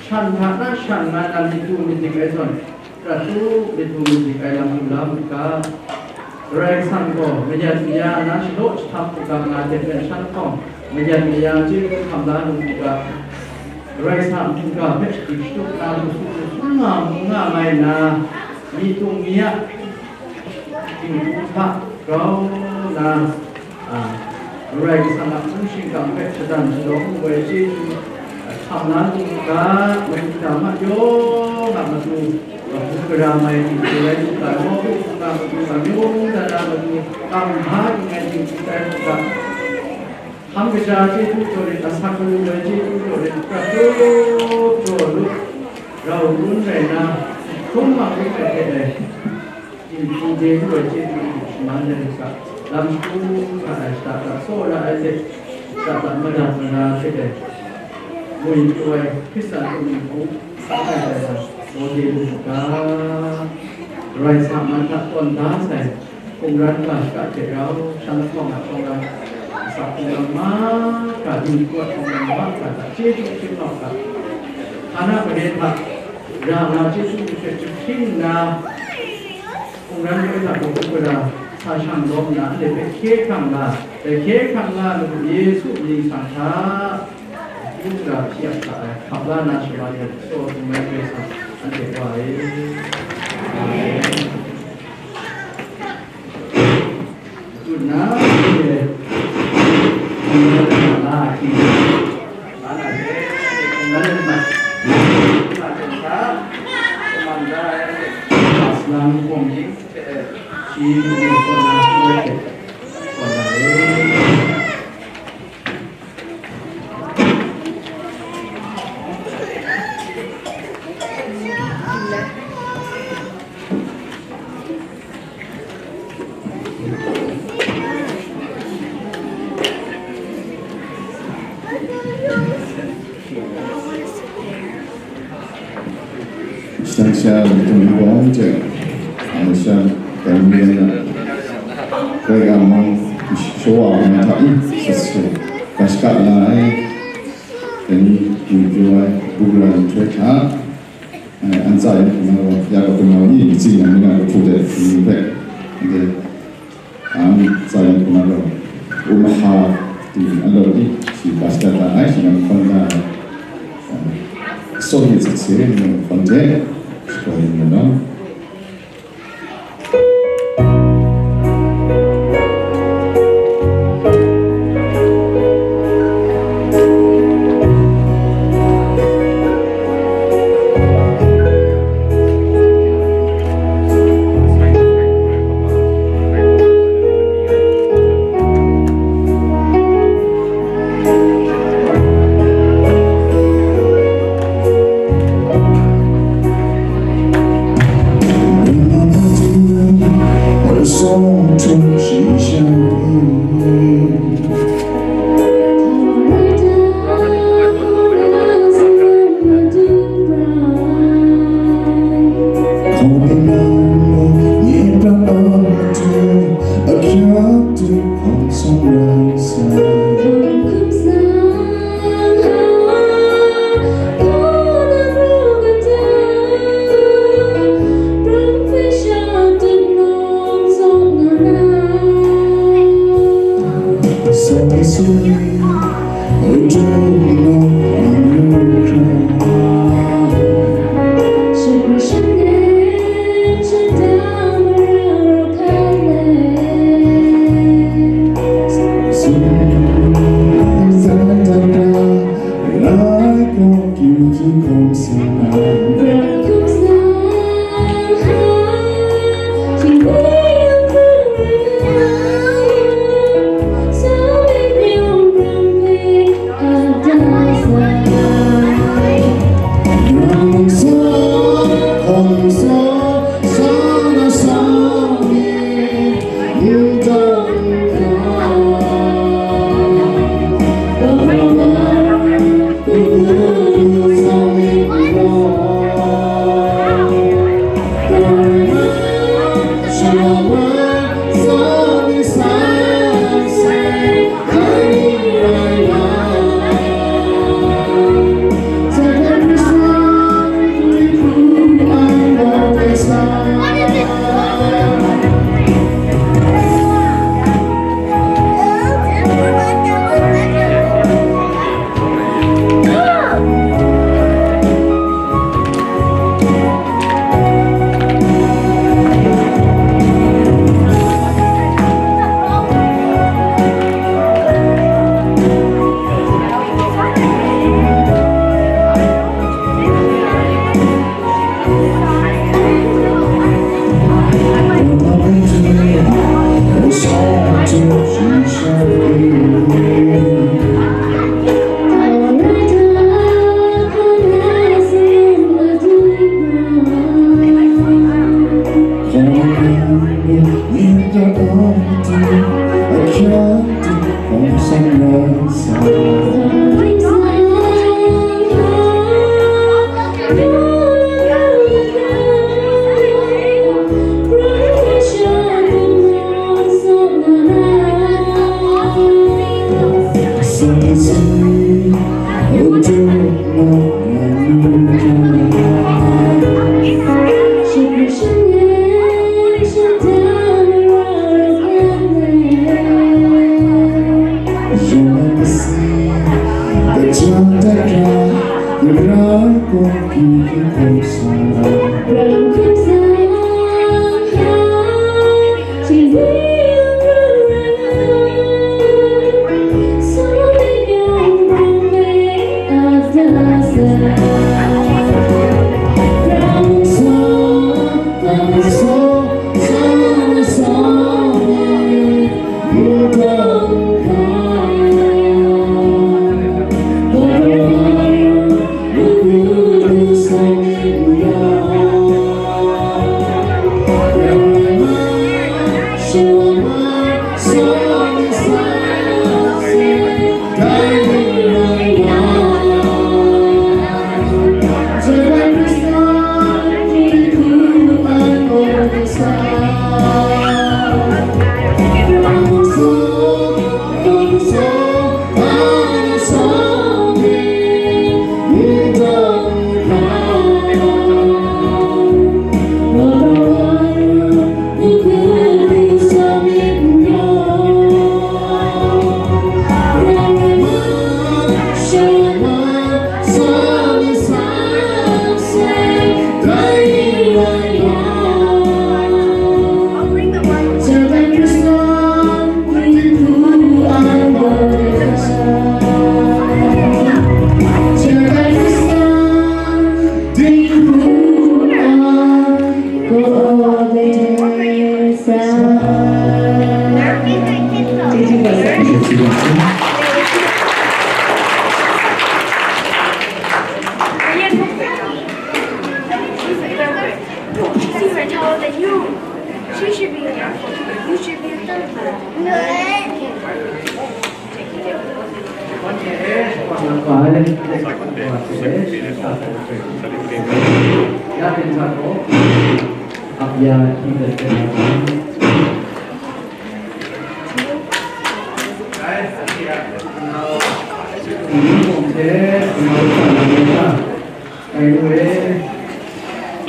shan hta na shan nga na myit du myit dik ai zawn, prat tup myit du myit dik ai lam lu la mu ga. Karai Kasang gaw mayat maya na shalaw jahtam hkungga nga hte maren shan hkawng, mayat maya chyeju hkam la lu mu ga. Karai Kasang a mungga hpe shadik shatup na lu su lu sun nga mu nga mai nna, myi tung mi a dinghku hta grau nna, a, Karai Kasang a hpung shingkang hpe shadan shalawm lu ai chyeju, a, hkam la lu mu ga, Madu Yuda ma yawng a matu, a, hpung gara mai dinghku rai lu ga, nawku hpung a matu, amyu mungdan a matu, kamhpa ring ai dinghku rai lu ga, hkam kaja chyeju jaw rit, asak galu ai chyeju jaw rit, prat tup jaw lup, rau run rai na, hkrum mak rit ai hte e, dinghku de lu ai chyeju hku shaman ai rit ga, lam shagu hkra ai, shada da tsaw ra ai hte, shada da madat mara hte e, ngwi pru ai Hkristan hpung dinghku, sa ai hte e, gaw de lu mu ga. Karai Kasang man hta tawn da sai, hkungran ga shaka hte rau, shan lahkawng a hkungran, asak hkungran mahkra, dinghku a hkungran mahkra hta chyeju hpyi mu ga. Hkana mare hta, Ra nga chyeju hpe jahpring nna, hkungran hpe hta hkawhkun gara sa shang lawm nna, anhte hpe hkye hkrang nga, dai hkye hkrang nga ai matu Yesu mying sang hta, ngu gara hpyi ap hta ai, hkap la na shaman ai, tsaw htum ai Karai Kasang, anhte Wa e. Amen. Shang sha, matu ni wang je, anu sha, dan ni na, kai ga mang, shawa mang ta i, sase, kashka na ai, dan ni, ni jo ai, bugra ni choi ta, eh, an tsa ya, na wa, ya ka pun na ni, ni tsi na, ni na ka pu de, ni pe, de, Ang tsa yin hkuna gaw, um ha, ting a law ni, shi bas dat da ai, shi nang hkawn da ai. So ni tsit se, nang hkawn hte, shi gaw yin na law.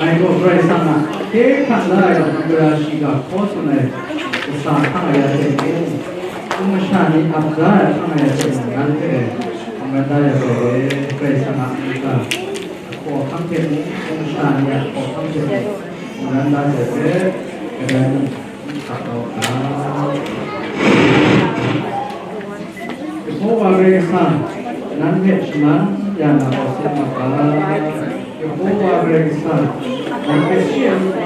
Ngai gaw Karai Kasang a hkye hkrang la ai wa, mungga shiga hkaw tsun ai kasa hkang a ya hte mung, hpung masha ni ap da ai hkang a ya hte mung, ngan hpe mungkan da ya hte, Karai Kasang a mungga lahkawng hkang hte mung, hpung masha ni a lahkawng hkang hte mung, mungkan da ai hte, kadai mung, Yehowa Karai Kasang, nang hpe shaman ya na gaw seng mat ga. Yehowa Karai Kasang, nang hpe shi a mung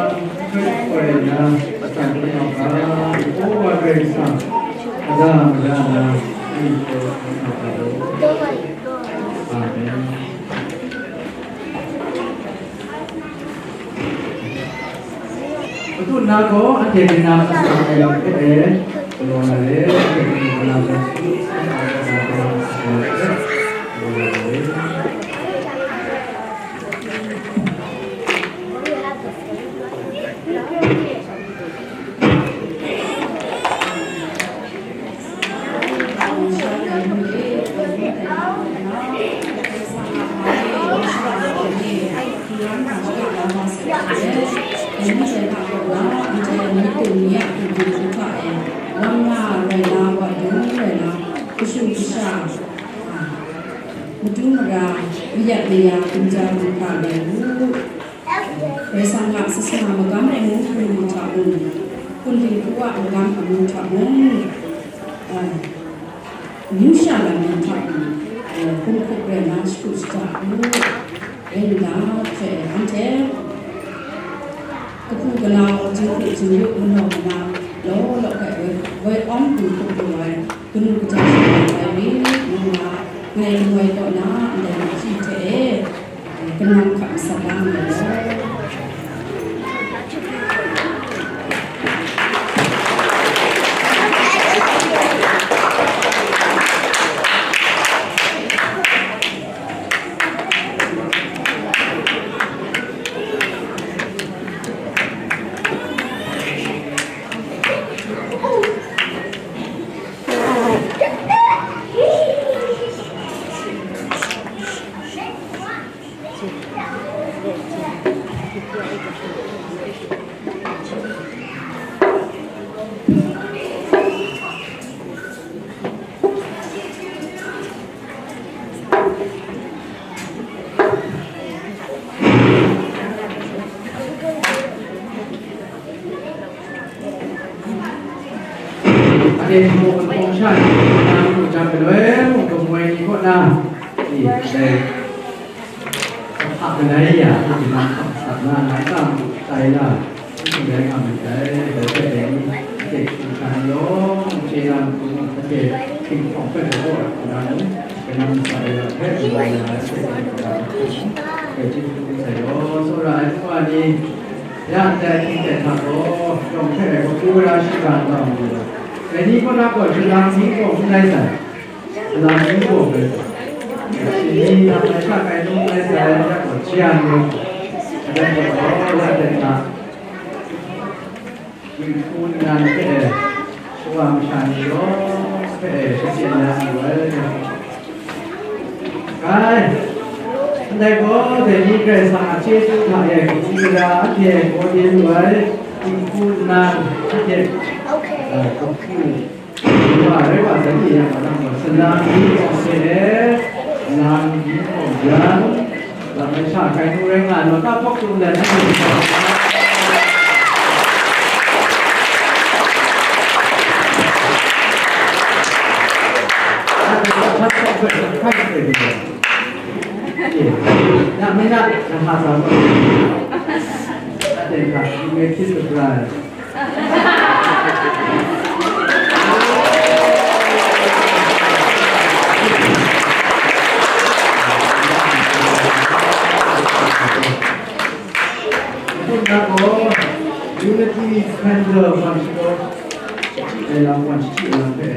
hkoi hkoi na, atsam hkrum mat ga. Yehowa Karai Kasang, ada mada na, anhte hkoi hkoi mat ga law. Amen. Madu na gaw anhte ni na asak ai lam hpe e, galaw na re, anhte ni na gaw su, sa ai lam hpe e, galaw na re. Madu mara, mayat maya, kaja dinghta lai u. Karai Kasang a sasana magam amu hkrum hta mung, hpung dinghku a magam amu hta mung, a, amyu sha lam ni hta mung, a, hkum hkup rai na shagu shada u. Rai nna hte anhte kahpu kanau, jinghku jingyu, manaw mana, law law hpe woi, woi awng hkum hkup lu ai, kanu kaja shada rai rit nna, ngai ngai kaw na ndai machyi hte e, kanau hkap masak la nga law. Mung hpawng sha ni hku na mung jang galoi mung gamoi ni kaw na, ni dai hpa galai ya, hku na hkap sat na, na tam tai la, hku dai nga myit dai, dai hpe dai ni, ade hpawng sha ni yawng, chye na mung hku mung, ade hpawng hpe gaw na mung, kanam sa ai lam hpe, galai na, ade hpawng sha ni yawng, ade hpawng sha ni yawng, tsawra ai hpung wa ni, Ya ndai hkying hte hta gaw, shawng hpe ai kapu gara shiga n nga mu ai. Dai ni kaw na gaw, shalang ni gaw n rai sai. Shalang ni gaw rai sai. Shi ni hta mai sha kai nu n rai sai, ya gaw, hkye a nu. Kadai gaw, ya dai hta. Dinghku nnan hpe, shawa masha ni yawng hpe, shachyen ya mu ai. Ai, ndai gaw, dai ni Karai Kasang a chyeju hta e, kabu gara anhte gaw de lu ai, dinghku nnan, anhte, eh, dinghku wa rai wa sai ni yang, salang ni gaw se, salang ni gaw jan, lam ai sha kai nu rai nga law, ta hpawk tu let, anhte gaw Unity Center wan shadaw, ai lam wan shachyi lam hpe,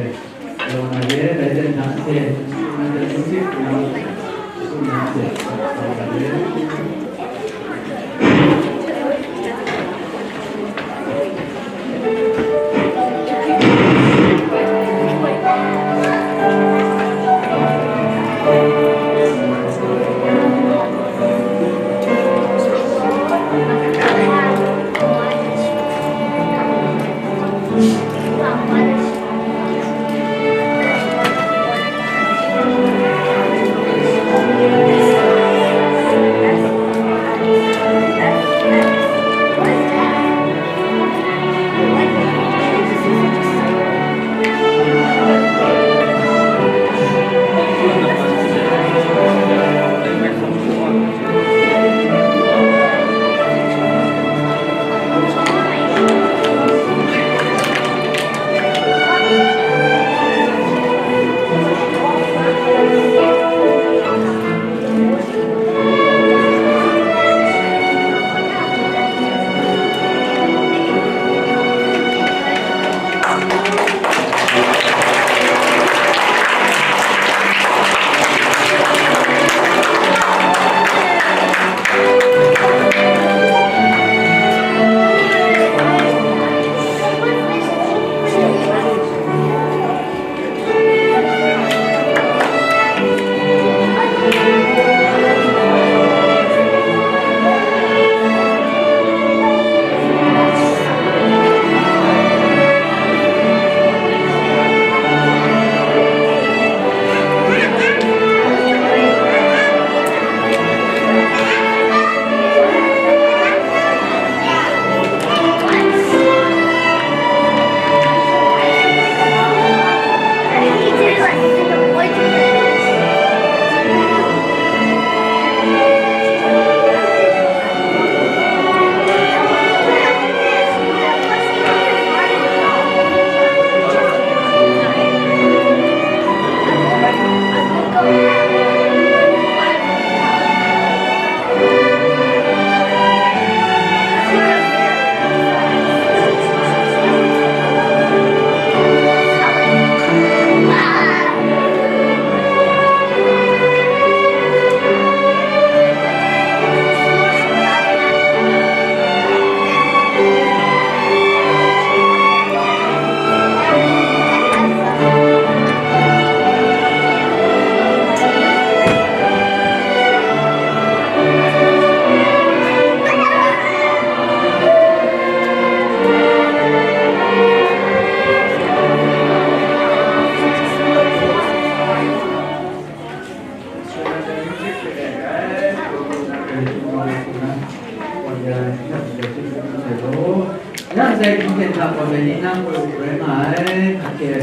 Dai hpung ten hta gaw dai ni nang gaw rai nga ai, hkak hkye,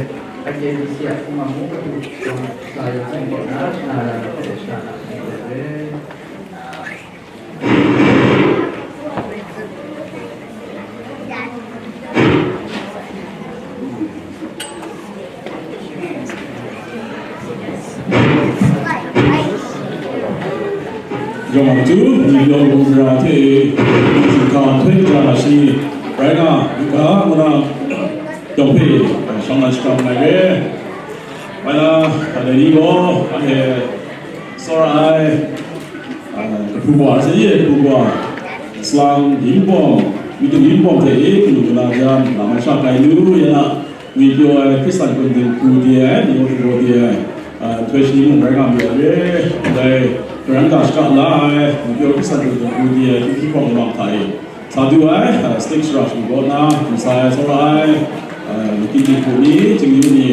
hkak hkye ni si a hpung a mung katu sa yawng seng kaw na, shana ra ai hpe shana ai hpe rai. ယွမ်သူ ညီတော်မူရာထဲ စီခါထွဲကြတာရှိ ရိုင်းကလူကမနာ တော့ဖေးရှောင်းလာချင်ပါမယ်။ ဝါလာ ဒါလည်းဒီတော့ အဲ စောရအိုင် အဲ တပူကွာ စရေးတပူကွာ စလမ် ယင်းပေါ် မီတူယင်းပေါ်တဲ့ ကလူကလာကြမ်း လာမရှာကိုင်လူရနာ ငွေပြောအဲ ခရစ်စတန်ကွန်တင်ကူတည်းအဲ ဒီလိုတဘောတည်းအဲ အဲ ထွေးရှိမှု ရိုင်းကမျိုးရဲ အဲ ကရန်ကရှ်ကလာအဲ ငွေပြောခရစ်စတန်ကွန်တင်ကူတည်းအဲ ဒီဒီပေါ်မှာထားအဲ Sa du ai, stage rush ni gaw na, n sa ai tsawra ai, mati ni hku ni, chingyu ni,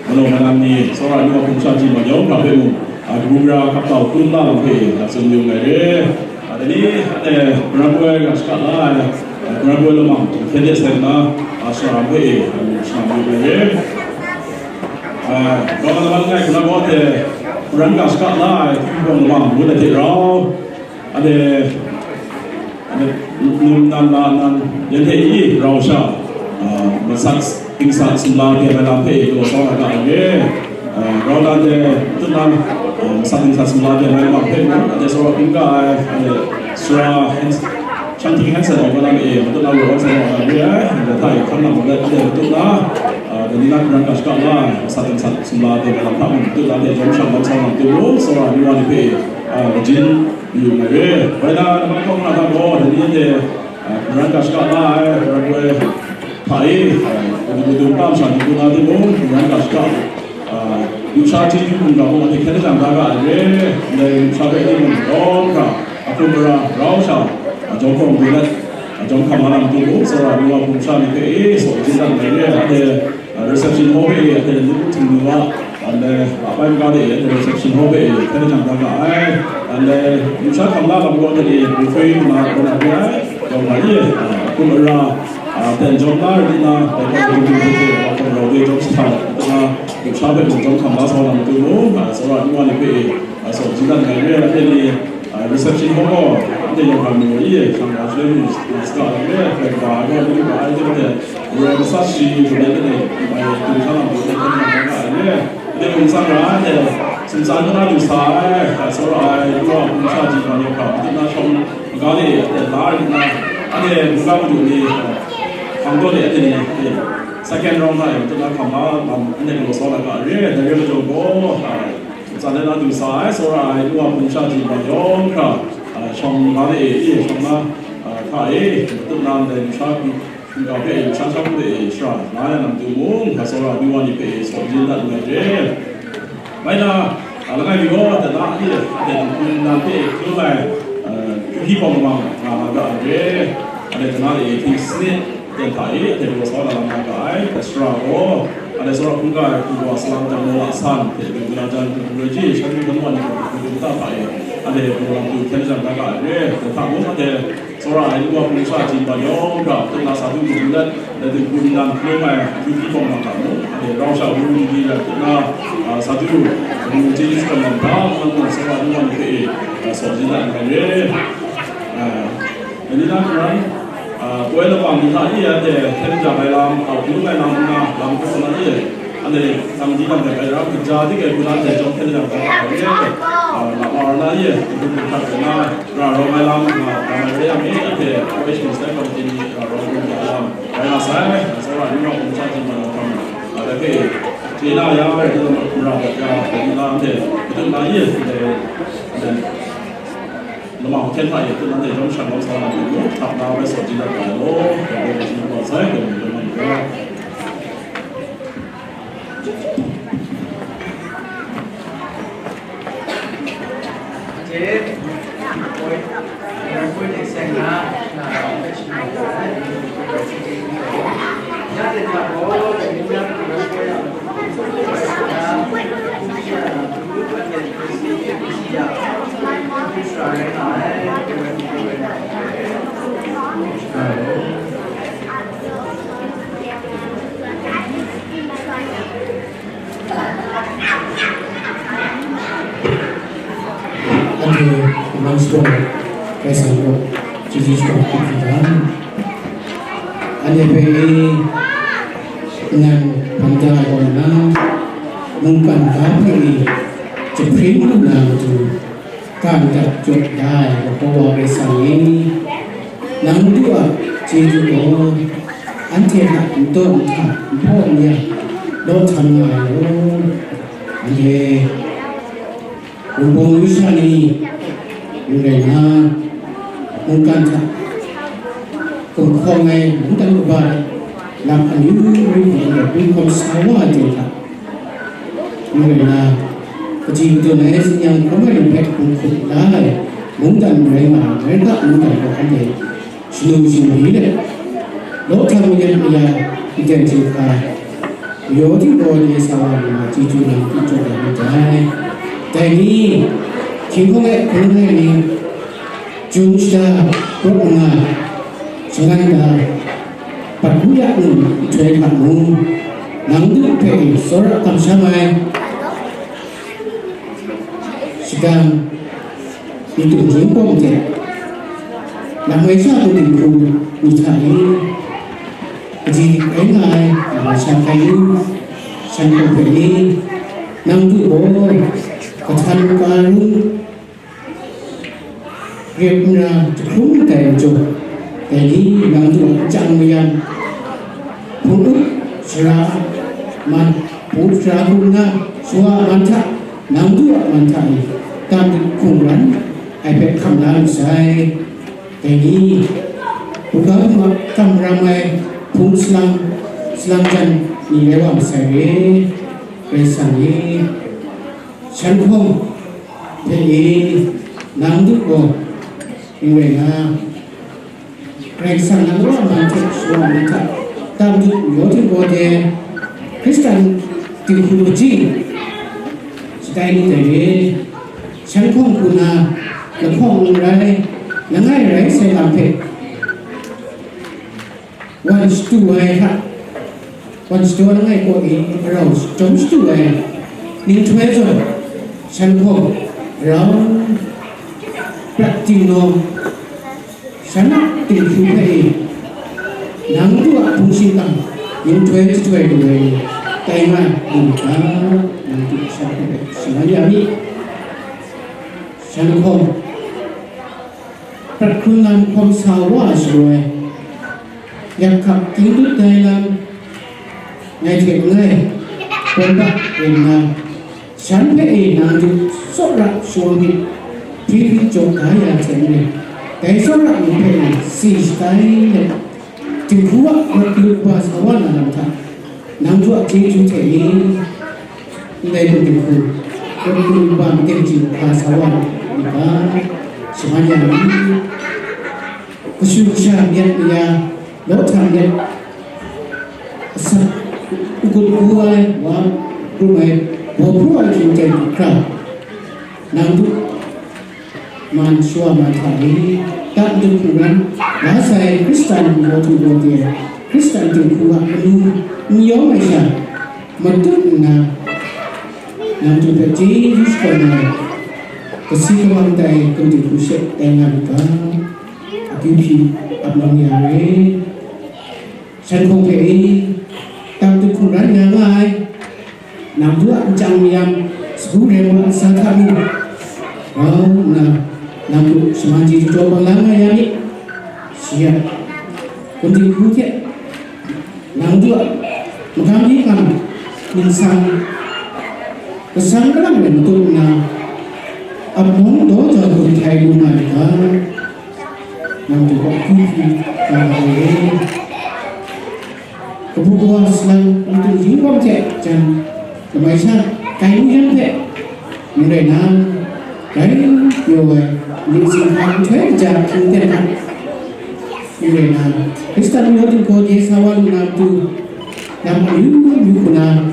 malawng manang ni, tsawra ai nu a hpung sha ji ma yawng hkra hpe mung, kabu gara kap tau tun na lam hpe, tsun yu ai re. Dai ni, anhte Bramboi ga shaka la ai, Bramboi lamang, hkyen de sai nna, shara hpe, shana yu ai re. Rau na man ngai hkuna gaw hte, Bramboi ga shaka la ai, hpung lamang, ngut ai hte rau, Ade, ade, num nan la nan, yan hte i rau sha, a, masat, dingsat, sumla, de mai lam hpe, galaw sa na ga ai re. A, rau nan de, tut nan, a, masat, dingsat, sumla, de mai lam hpe, ade, saw, bingga ai, ade, sura, hands, shanting hands and over lam e, tut nan, rau sa na ga ai re, ade, thai, kan lam, ade, tut na, a, de, ni na, kran, ka, shaka, la, masat, dingsat, sumla, de mai lam hpe, tut nan, de, jawm shang, lam sa, lam, tu, saw, ni wa, ni hpe, a, majin, Yu mai re. Bai na, namai kawng na hta gaw, dai ni anhte, a, Karan ga shaka la ai, Karan woi hta e, a, madu madu tam sha ni hku na timung, Karan ga shaka, a, lusha chyeju hkungga mung anhte hkyen jang da ga ai re. Ndai lusha hpe timung, yawng hkra, a hkum mara, rau sha, a, jawm hkawm du let, a, jawm hkam la na matu mung, tsawra ni wa hkum sha ni hpe e, saw jin dan mai re. Anhte, A, reception hall hpe e, anhte lu htingnu a, anhte a bai maga de e, anhte reception hall hpe e, hkyen jang da ga ai. Anhte lusha hkam la lam gaw, anhte e, buffet nna, nna re ai, yawng hkra ye, a, hkum ara, a, ten jawm na, ri na, dai hkawng hkum hkum hte hte, a, hkum rau de jawm sa, nna, lusha hpe mung jawm hkam la sa na matu mung, a, tsawra nu wa ni hpe e, a, saw jin dan ai re, anhte ni, A, reception hall gaw, anhte yawng hkra mi wa i, shang wa shaloi mi, a, saka ai re, hkrai kaba ai gaw, lu kaba ai, hte mate, roi masat shi, lu let let e, bai, du hkra lam, du let hkyen jang da ga ai re, hte mung tsang ra, hte, sumtsan hkra du sa ai, a, tsawra ai, lu wa, hkum sha ji ma yawng hkra, matu na shawng, maga le, hte, la ri nna, anhte, mungga madu ni, a, hpang taw le, anhte ni, hte, second round hta e, matu na hkam la lam, anhte galaw sa na ga ai re, dai re majaw gaw, a, Tsan let na du sa ai, tsawra ai, nu wa hpung sha ji ma yawng hkra, a, shawng nga de e, shawng na, a, hta e, matut na ndai lusha hkungga hpe, lusha shang hpe, shara la ya na matu mung, hpa tsawra ai nu wa ni hpe, saw jin dat nngai re. Bai na, a, langai mi gaw, dana, a, dai hpung nan hpe, hkrum ai, a, hpyi hpawng lamang nga na ga ai re. A, dai dana e, hpyi sanit, Ten hta e, anhte galaw sa na lam na ga ai, Ezra gaw, anhte tsawra hkungga ai hku gaw salang jang law la san, hte myu galaw jan hku hkungga ji, shan hkungga ni hku hkungga hta hta e, anhte galaw lam tu hkyen jang da ga ai re, ten hta mung anhte tsawra ai nu wa hpung sha jin ba yawng hkra, hpung na sa du hku let, anhte dinghku nnan hkrum ai, hkyu hpyi hpawng na hta mung, anhte rau sha wu wu di di rai hpung na, a, sa du, wu wu chyeju shakawn lam hta, nang gaw tsawra ai nu wa ni hpe e, a, saw jin dat ai re. A, Dai ni na hkran, a, poi lamang ni hta e anhte hkyen jang ai lam, a, hpung ai lam nna, lam hku na e, anhte nang di nang dai rai ram, kaja dik ai hku na anhte chyawm hkyen jang ai lam e, a, lam ar na e, hpung hkrat ai na, ra rawng ai lam, a, lam ai re yang e, anhte Operation Step Committee ni, a, rawng hkrum ai lam, rai nga sai, a, tsawra ni rawng hkrum sha hkrum ai lam hkam, a, dai hpe, chye na ya, rai hte mara dat ya, dai ni na anhte, hkrum na e, anhte, anhte, Lamang hten hta e, hpun nanhte jawm shan lawm sa na myit mung, hkap na bai saw jin dat ga ai law, dai gaw, kaji lawm sai, dai gaw, dai gaw, dai gaw. Anhte namang shadawn Karai Kasang kaw chyeju shakawn hkrup hkrup ga. Anhte hpe e, nnan hpang da ai kaw na, mungkan ga hpe e jahpring lu na matu, kan dat jaw da ai Kawa Karai Kasang e, nang Madu a chyeju gaw anhte hta n taw n hta, n hpaw n ya, law htam nga ai law. Anhte wunpawng lusha ni, n rai na, mungkan hta gumhkawng ai mungdan kaba lam amyu myu hpe gumhkawm sa wa ai aten hta, n rai na, kaji kadun ai zi-nyang hkrum ai ni hpe hkum hkrup la ai mungdan rai nga ai, Amerika mungdan gaw anhte shanu shingri let, law htam mayat maya, nten htinghka, mayaw htingbaw de sa wa nna, chyeju nang hpe jaw dat myit dai. Dai ni, hkying hkawng e hpung ai ni, Jun shada, rawt manga, shangai da, Patguya num nhtoi hta mung, nang Madu hpe e tsawra kamsham ai, shadang, myi tung hkying pawng hte, langai sha kau dinghku ni hta e, kaji rai nga ai langai sha hkai nu, shan hkawng hpe ni, nang Madu gaw, kahtan karun, rep nra jahkrum mat ai majaw, dai ni nang Madu a nchyang mayam, hpung up sara man, hpung up sara hku nna, shawa a man hta, nang Madu a man hta e, tam hkungran ai hpe hkam la lu sai. Dai ni, buga hpung a kam ram ai hpung salang, salang jan ni rai wa masai re, Karai Kasang e. Shan hkawng hpe e, nang Madu gaw, n rai nga, Karai Kasang nang Madu a man hte shawa ai ni hta, tam Madu mayaw htingbaw de, Hkristan dinghku majing, shatai ni dai re, shan hkawng hku na, lahkawng n rai, langai rai sai lam hpe, wan shatu ai hta, wan shatu ai langai kaw e, rau chyawm shatu ai, nhtoi zawn, shan hkawng, rau, prat, tingnawng, shan a dinghku hpe e, nang Madu a hpung shingkang, nhtoi jahtoi lu ai, tai nga lu ga, nang Madu shan hpe shaman ya mi. Shan hkawng, prat hkrun lam hkawm sa wa ai shaloi, yak hkak kying dut ai lam, ngai hte langai, gawn bak rin nna, shan hpe e nang Madu tsawra shawng myit, hpri hpri jaw da ya hte n rai, dai tsawra myit hpe e si shatai let, dinghku a rawt galu kaba sa wa na lam hta, nang Madu a chyeju hte e, ndai hpung dinghku, rawt galu kaba maten chyu hkra sa wa na lam hta, shaman ya mi. Kashu kasha myat maya, law htam let, asak, n-gun n-gu ai wa, krum ai, baw hpru ai hkying ten hkra, nang Madu man shawa man hta e, tam Madu hkungran la sai Hkristan majaw htingbaw de, Hkristan dinghku a manu n yawng ai sha, matut nna, nang Madu hpe chyeju shakawn ai, kasi kamang tai hpung dinghku she tai nga myit ga, akyu hpyi ap nang ya re. Shan hkawng hpe e, tam Madu hkungran nga nga ai, nang Madu a nchyang mayam, sagu reng wa ntsa hta mung, grau nna, nang Madu shaman chyeju jaw bang la nga ya mi. Shi a, hpung dinghku hte, nang Madu a magam ni gam ningsang, kasang kalang e matut nna, ap mawng daw jau hkum htai lu nga ai ga, nang Madu gaw hkun hkun nga ai e. Kabu kawa salang matu yinggawm hte jan lamai sha kai nu yan hpe, n rai na, rai pyaw ai, myit sing hkang nhtoi kaja hkying ten hta, n rai na, Hkristan majaw dinghku de sa wa lu na matu, lam amyu myu hku na,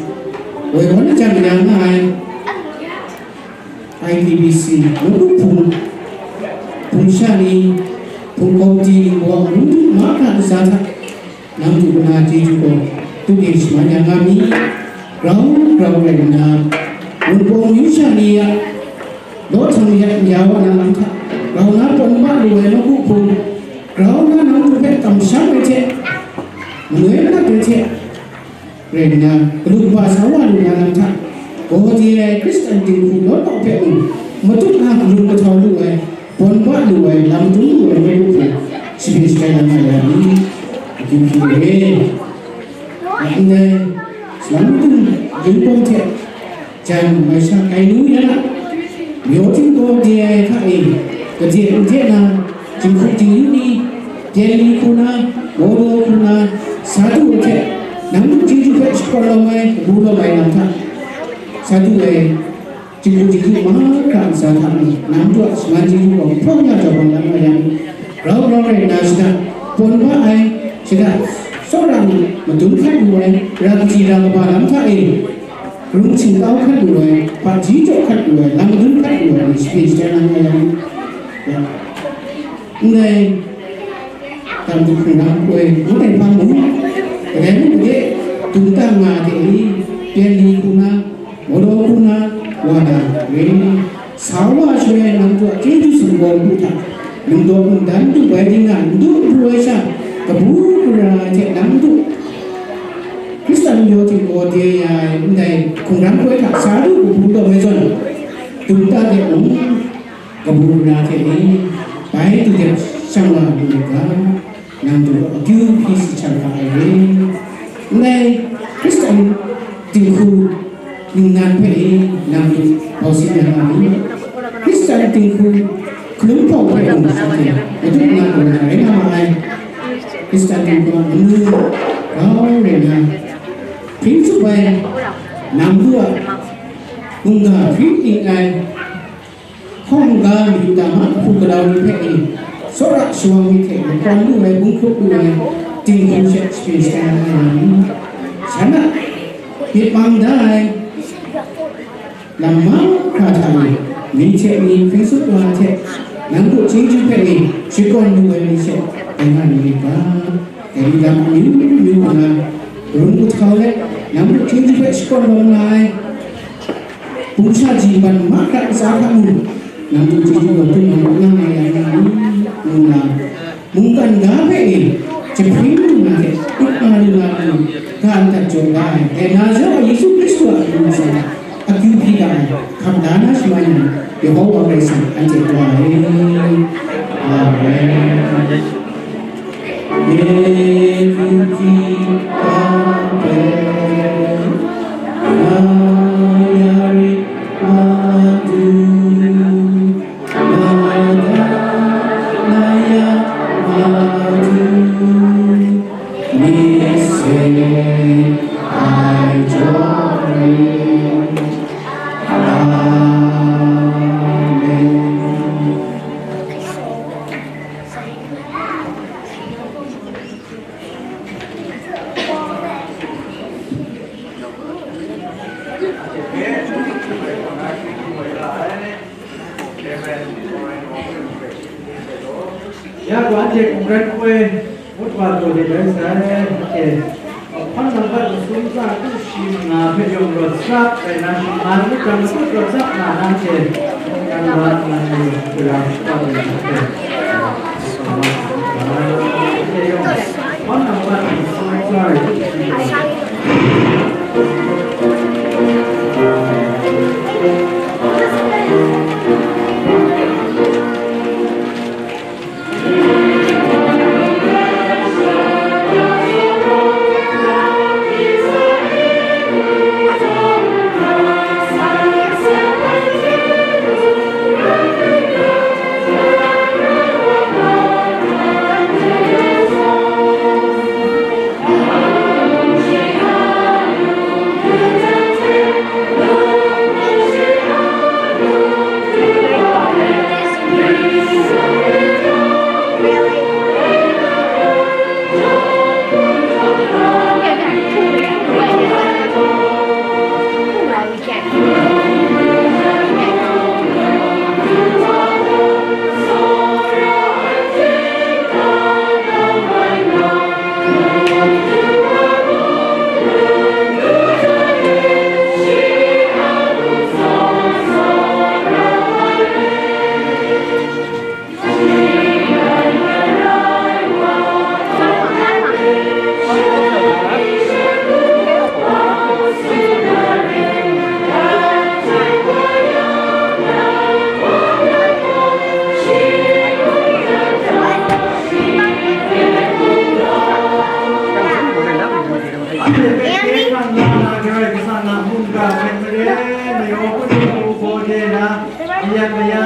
woi wan ajan ya nga ai, I P B C, Mungkan Hpung, Hpung Sha ni, Hpung Komiti, Ningbaw, Mungkan mahkra ntsa hta, nang Madu na chyeju gaw, tu de shaman ya nga mi, grau grau rai nna, Wunpawng Yu Sha ni a Dawhtan ya, ya wa na lam hta, grau na pawn ba lu ai nawku hpung, grau na nawku hpe kamsham ai hte, manoi manat ai hte, rai nna, galuk ba sa wa lu na lam hta, gaw de ai Hkristan dinghku law law hpe mung, matut na galuk kahtau lu ai, pawn ba lu ai, lam dum lu ai nawku hpe, shabi shatai na nga ya ni, akyu hpyi re. Ndai, salang dum, yunpawng hte, jan mai sha kai nu yan a, myaw htinggaw de ai hta e, gade n de na, jinghku jingyu ni, byen ni hku na, mawdaw hku na, sa du ai hte, nang du chyeju hpe shakawn lawm ai, kabu lawm ai lam hta, sa du ai, jinghku jingyu mahkra ntsa hta mung, nang du a shaman chyeju gaw hpawng ya jau bang lam nga yang, grau grau rai nna shada, pawn ba ai, shada, tsawra ni, madun hkrat lu ai, ra kaji ra kaba lam hta e, Rung htingkau hkat lu ai, hpaji jaw hkat lu ai, lam dun hkat lu ai, shabi shatai na nga yang, ndai, dam du hkrung ram hkoi, ngu ai hpang mung, kadai mung de, dum tang nga de ni, byen ni hku na, mawdaw hku na, wa na, re. Sa wa shaloi nang kaw chyeju sumgaw npu hta, nang daw nang dan du bai ting na, n du n pru ai sha, kabu gara ai hte nang du. Hkristan majaw htinggaw de ya ai ndai hkungran poi hta sa du kabu taw ai zawn, dum ta de mung, kabu gara hte ni, bai du de shang wa lu ai ga. Nang du akyu hpyi si hkam hkam ai re. Ndai Hkristan dinghku ningnan hpe e nang du bau si ya nga mi? Hkristan dinghku hkalum hpawng hpe mung shanhte madu nga lu na rai nga ma ai. Hkristan dinghku a manu grau rai nna, hpring tsup ai, nang du a mungga hpring ning ai, hkawng ga mayu dama hku galau ni hpe e, tsawra shawang ni hte makwan lu ai, bung hkrup lu ai, dinghku she shabi shatai na nga yang, shan a myit mang da ai lam mahkra hta e, mi hte mi hpring tsup wa hte, nang kaw chyeju hpe e, shakawn lu ai ni she, dai nga ni rit ga. Dai ni lam amyu myu nna, karun kahtau let, nang kaw chyeju hpe shakawn lawm nga ai, bung sha ji ban mahkra ntsa hta mung, nang kaw chyeju gaw tun nang kaw nga nga ya nga ni, ngu nna, mungkan ga hpe e, jahpring lu na hte, ut nga lu na hku, ga ndat jaw da ai, dai Nazaret wa Yesu Hkristu a amyu ntsa, akyu hpyi ga ai, hkam da na shaman yang, Yehowa Karai Kasang anhte wa ai. Amen. Ya gaw anhte hkungran hkoi ngut wa taw de rai sai, anhte hpang nang hkat masum tsa tu shi nga hpe yawng rawt sap rai na, shi nga ngut jang matut rawt sap na, nanhte mungkan wa nna ni gara shakap ai hte, anhte yawng hpang nang hkat masum tsa rai tu shi nga.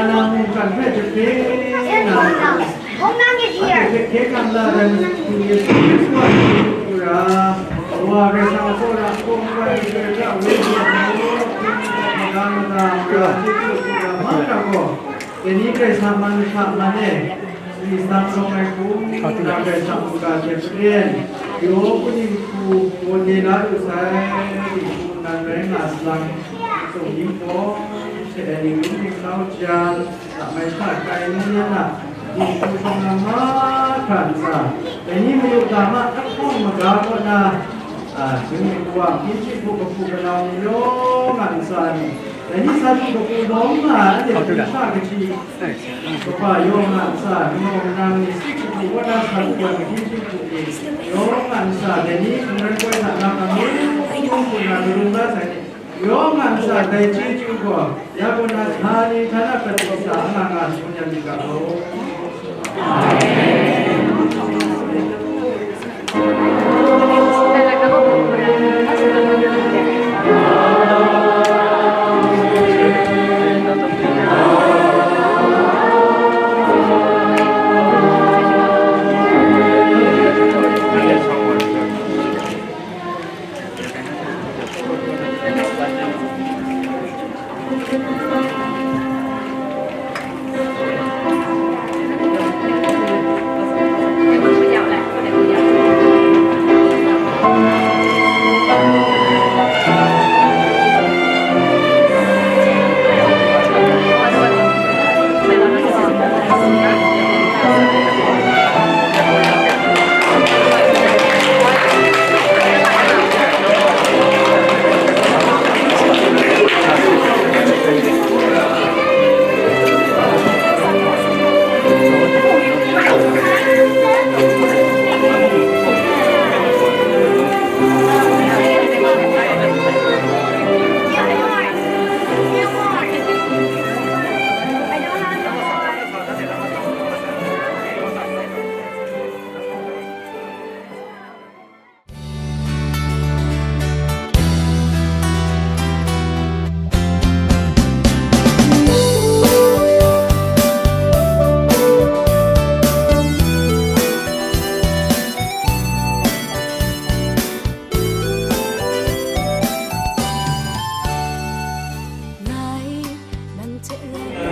Na mungkan hpe jahpre na, anhte hkye hkye hkrang la ai Madu Yesu Hkristu a mying hpung hkra, Kawa Karai Kasang a tsawra hkawm ai Karai Kasang a wenyi a majaw, hpring hkawm maga mada mara chyeju hkra mahkra gaw, dai ni Karai Kasang man hta man e, Karai Kasang rawng ai hku, na Karai Kasang mungga hte maren, yaw kaning hku gaw de la lu sai, dinghku nan rai nga salang, tsawng ning gaw, hte ai ning rum ning kau jang, Lamai sha kai nu yan a, dinghku shawng na mahkra ntsa, dai ni mayu ga ma ahkang maga kaw na, a, Sumwi kawa, Hpinshi hku kapu kanau ni yawng a ntsa ni, dai ni sa du kapu lawm nga ai, anhte hpung sha kahti, kaba yawng a ntsa, kanaw kanang ni, si kapu kaw na sa du ai Hpinshi hku ni yawng a ntsa, dai ni hkungran koi hta na amu, amu hku na, marun la sai ni, yawng a ntsa dai chyeju gaw, ya kaw na sa ni htana prat di sa nga nga shangun ya myit ga law.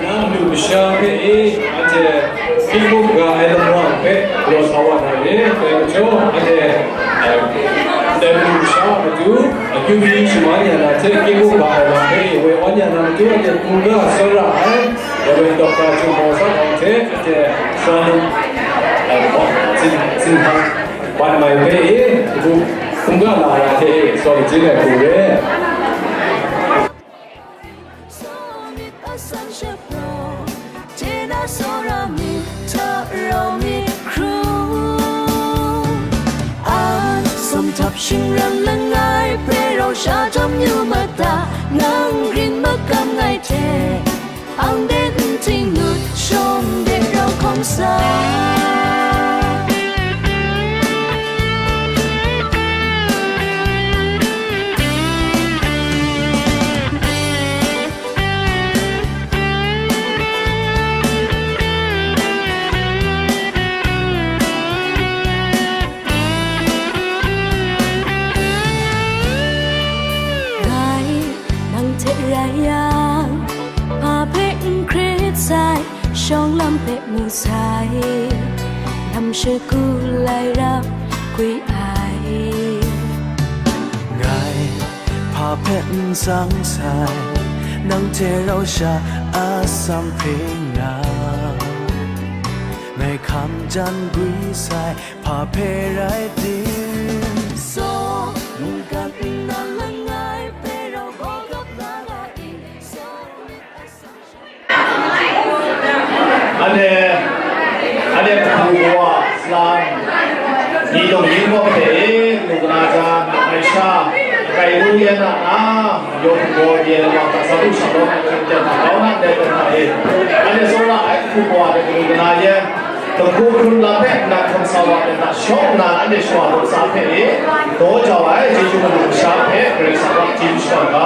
Nang lu masha hpe e, anhte hkying hkuk ga ai lamang hpe galaw sa wa na re, dai majaw, anhte, eh, ndai lu masha a matu, akyu hpyi shaman ya na hte, hkying hkuk ga ai lam hpe e woi awn ya na matu, anhte hkungga tsawra ai, Reverend Doctor Jun Maw San Awng hte, anhte sa, eh, Tsin, Tsin Hpang Bat Mai hpe e, hkungga la ai hte e, tsawm chyeju ai hku re. Sa myit asan shapraw, je na tsawra myit hta rau myit hkrum. An sum htap shingran langai hpe rau sha jam yu ma ta, nang grin makam ngai hte, ang de n ting ngut shawng de rau hkawm sa. Ngai nang hte rai yang, hpa hpe n hkrit sai, shawng lam hpe mu sai, lam shagu lai rap gwi ai. Ngai hpa hpe n tsang sai, nang hte rau sha atsam hpring na, ngai hkam jan gwi sai, hpa hpe rai tim? Saw mungkan nna langai hpe rau gaw gap na ra i? Saw Anhte, anhte hpaku kawa salang, ni dawng yin gaw hpe e, lu kana jang, Aisha, kai lu yan a na, yawng hpaw ye lamang hta sa du sha law, hkyen hkyen hta kau na ndai hta e. Anhte tsawra ai hpaku kawa hte lu kana yan, dahku hkrun lam hpe nat hkam sa wa ai hta shawng nna, anhte shawa law sa hpe e, daw jau ai chyeju madu masha hpe Karai Kasang a chyeju shakawn ga.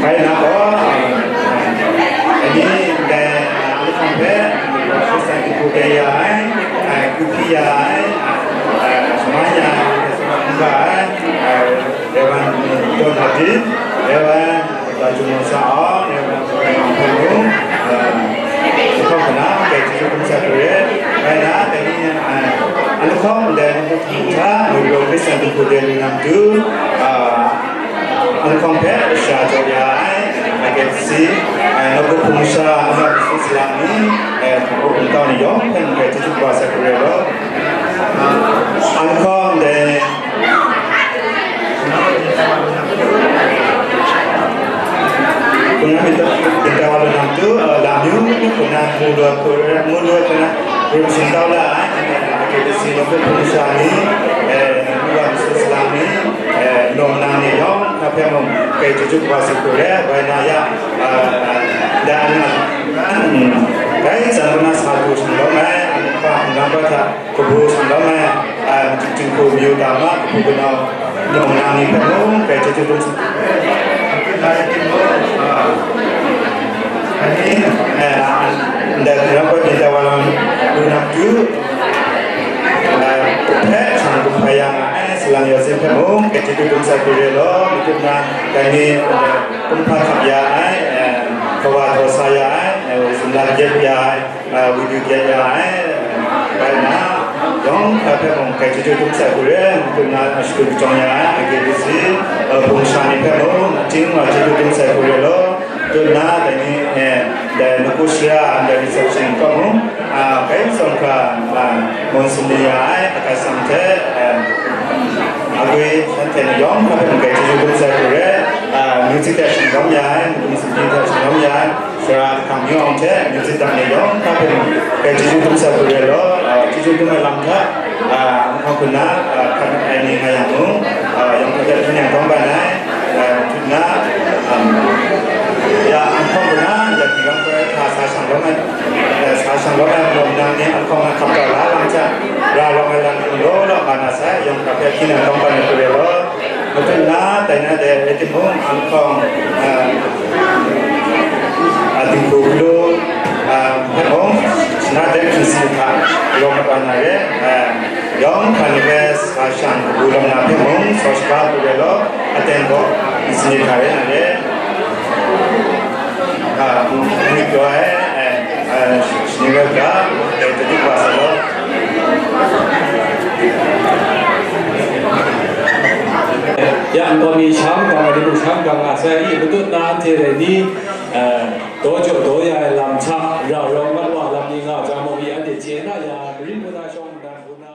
Bai na gaw, ani ndai, a, lahkawng hpe, Hkristu hku de ya ai, a, hku hpyi ya ai, a, a, shaman ya ai, shaman n ga ai, a, Reverend Don Hati, Reverend Dr. Jung Sa Aung, Reverend Hpung Hpung, a, lahkawng hpe na, dai chyeju hkum sa hku re, bai na, dai ni, a, a lahkawng ndai, Hkristu hku de lu na matu, a, Anhkawng hpe sha jaw ya ai, a, K C C, a, nawku hpung sha, a, Muslim salang ni, a, hpung hpung tau ni yawng hpe n rai chyeju kaba sa hku rai law. Anhkawng dai, Kanan myit taw, myit taw wa lu na matu, a, lam yu, kanan mu lu, kanan mu lu, kanan rum shin tau la ai, a, K B C nawku hpung sha ni, e, nawku Muslim salang ni, e, nawng nang ni yawng, na hpe mung, kai chyeju kaba sa hku re, bai na ya, a, a, dan, a, dan, bai, zan na sa du shanglawm ai, a, pa, nang ba hta, kabu shanglawm ai, a, machyu jinghku mayu dama, kabu kanau, nawng nang ni hpe mung, kai chyeju kaba sa hku re, a, ani, e, a, ndai hkra pa myit taw wa lu na matu, Hpa ya nga ai, salang yawzin hpe mung, grai chyeju dum sai hku re law, matu na, dai ni, eh, kumhpa hkap ya ai, eh, kawa htaw sa ya ai, eh, zunla gyet ya ai, eh, widu gyet ya ai, eh, rai nna, yawng hkra hpe mung, grai chyeju dum sai hku re, matu na, shadu kajawng ya ai, agye disi, eh, hpung sha ni hpe mung, nachying wa chyeju dum sai hku re law, Tut nna, dai ni, eh, dai Naku Shara under reception kaw mung, ah, kai tsawm hkra, ah, mawn sumri ya ai, akat sam hte, eh, agwi shanhte ni yawng hkra hpe mung grai chyeju dum sai hku re, ah, music hte shinglawm ya ai, magun sumri hte shinglawm ya ai, Sara Hkang Myu Aung hte music dang ni yawng hkra hpe mung grai chyeju dum sai hku re law, ah, chyeju dum ai lam hta, ah, Anghkawng hku na, ah, hkan ai ni nga yang mung, ah, yawng hkra hpe hpyi nang kawng ban ai, ah, Tut na, um, ya, Anghkawng hku na, ya, Tinggang hku na, hta sa shang lawm ai, eh, sa shang lawm ai, lawm nang ni Anghkawng na hkap kau la lam hta, ra rawng ai lam ni law law nga na sai, yawng hkra hpe hpyi nang kawng ban ai hku re law, Matu na, dai na de, rai timung, Anghkawng, ah, ah, dinghku galu, ah, hpe mung, na de hpyi si hta, rawng mat wa na re, ah, yawng hkra ni hpe sa shang kabu lam na hpe mung, saw shaga hku re law, aten gaw, n sanit hta re na re. Ah, myit taw ai, eh, eh, shani rai hkra, eh, tadik wa sa law. Ya, ntawn ni shang gang ai, mung shang gang nga sai i, matut na anhte rai ni, eh, daw jaw daw ya ai lam hta, ra rawng mat wa lam ni nga jang mung i, anhte chye na ya, marin hku na shawng nnan hku na.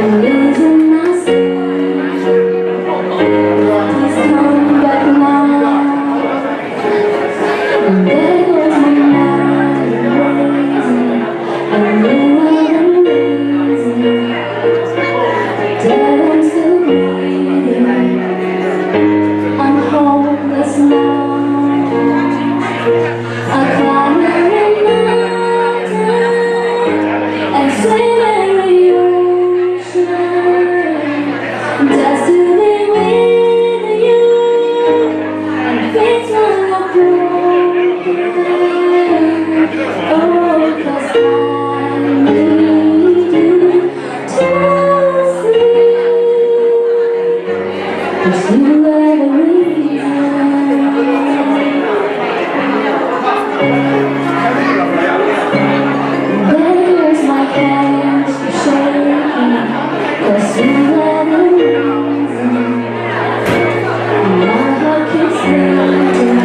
I'm losing my sleep. Please come back now. And there goes my mind racing. I know I'm losing. But I'm still breathing. I'm hopeless now. I climb every mountain and swim every ocean just to be with you and fix what I've broken. Oh, 'cause I need you to see. 'Cause you are the reason. There's my hands shaking, 'cause you are the reason. My heart keeps beating,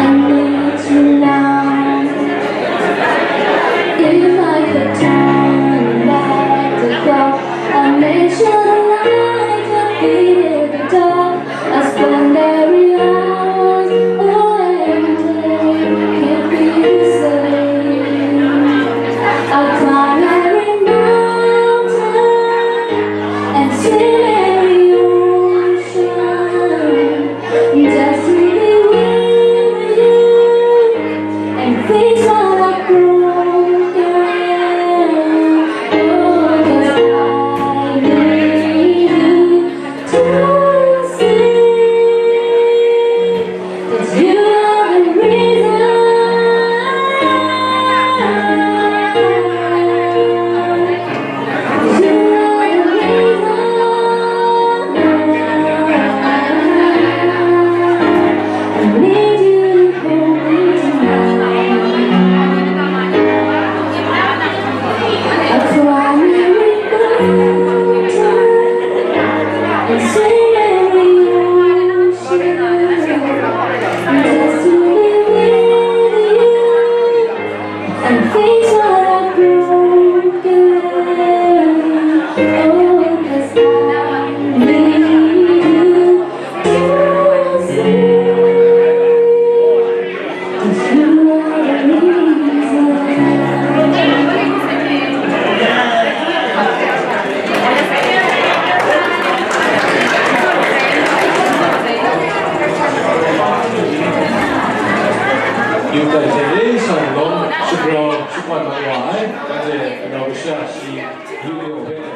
and it's you now. If I could turn back the clock, I make sure the light would be at the door. I spend every hour away and day can't be the same. I climb every mountain and swim every ocean just to be with you and fix what I've broken. Oh, 'cause I need you to see that you are the reason. You are the reason. I need you to hold me tonight. That's why we go and sing every ocean just to be with you and fix what I've broken. Oh, 'cause I need you to see. Yu tai hte e shang lawm shagrau shakwan mat wa ai, anhte rau kasha shi yu e hpe.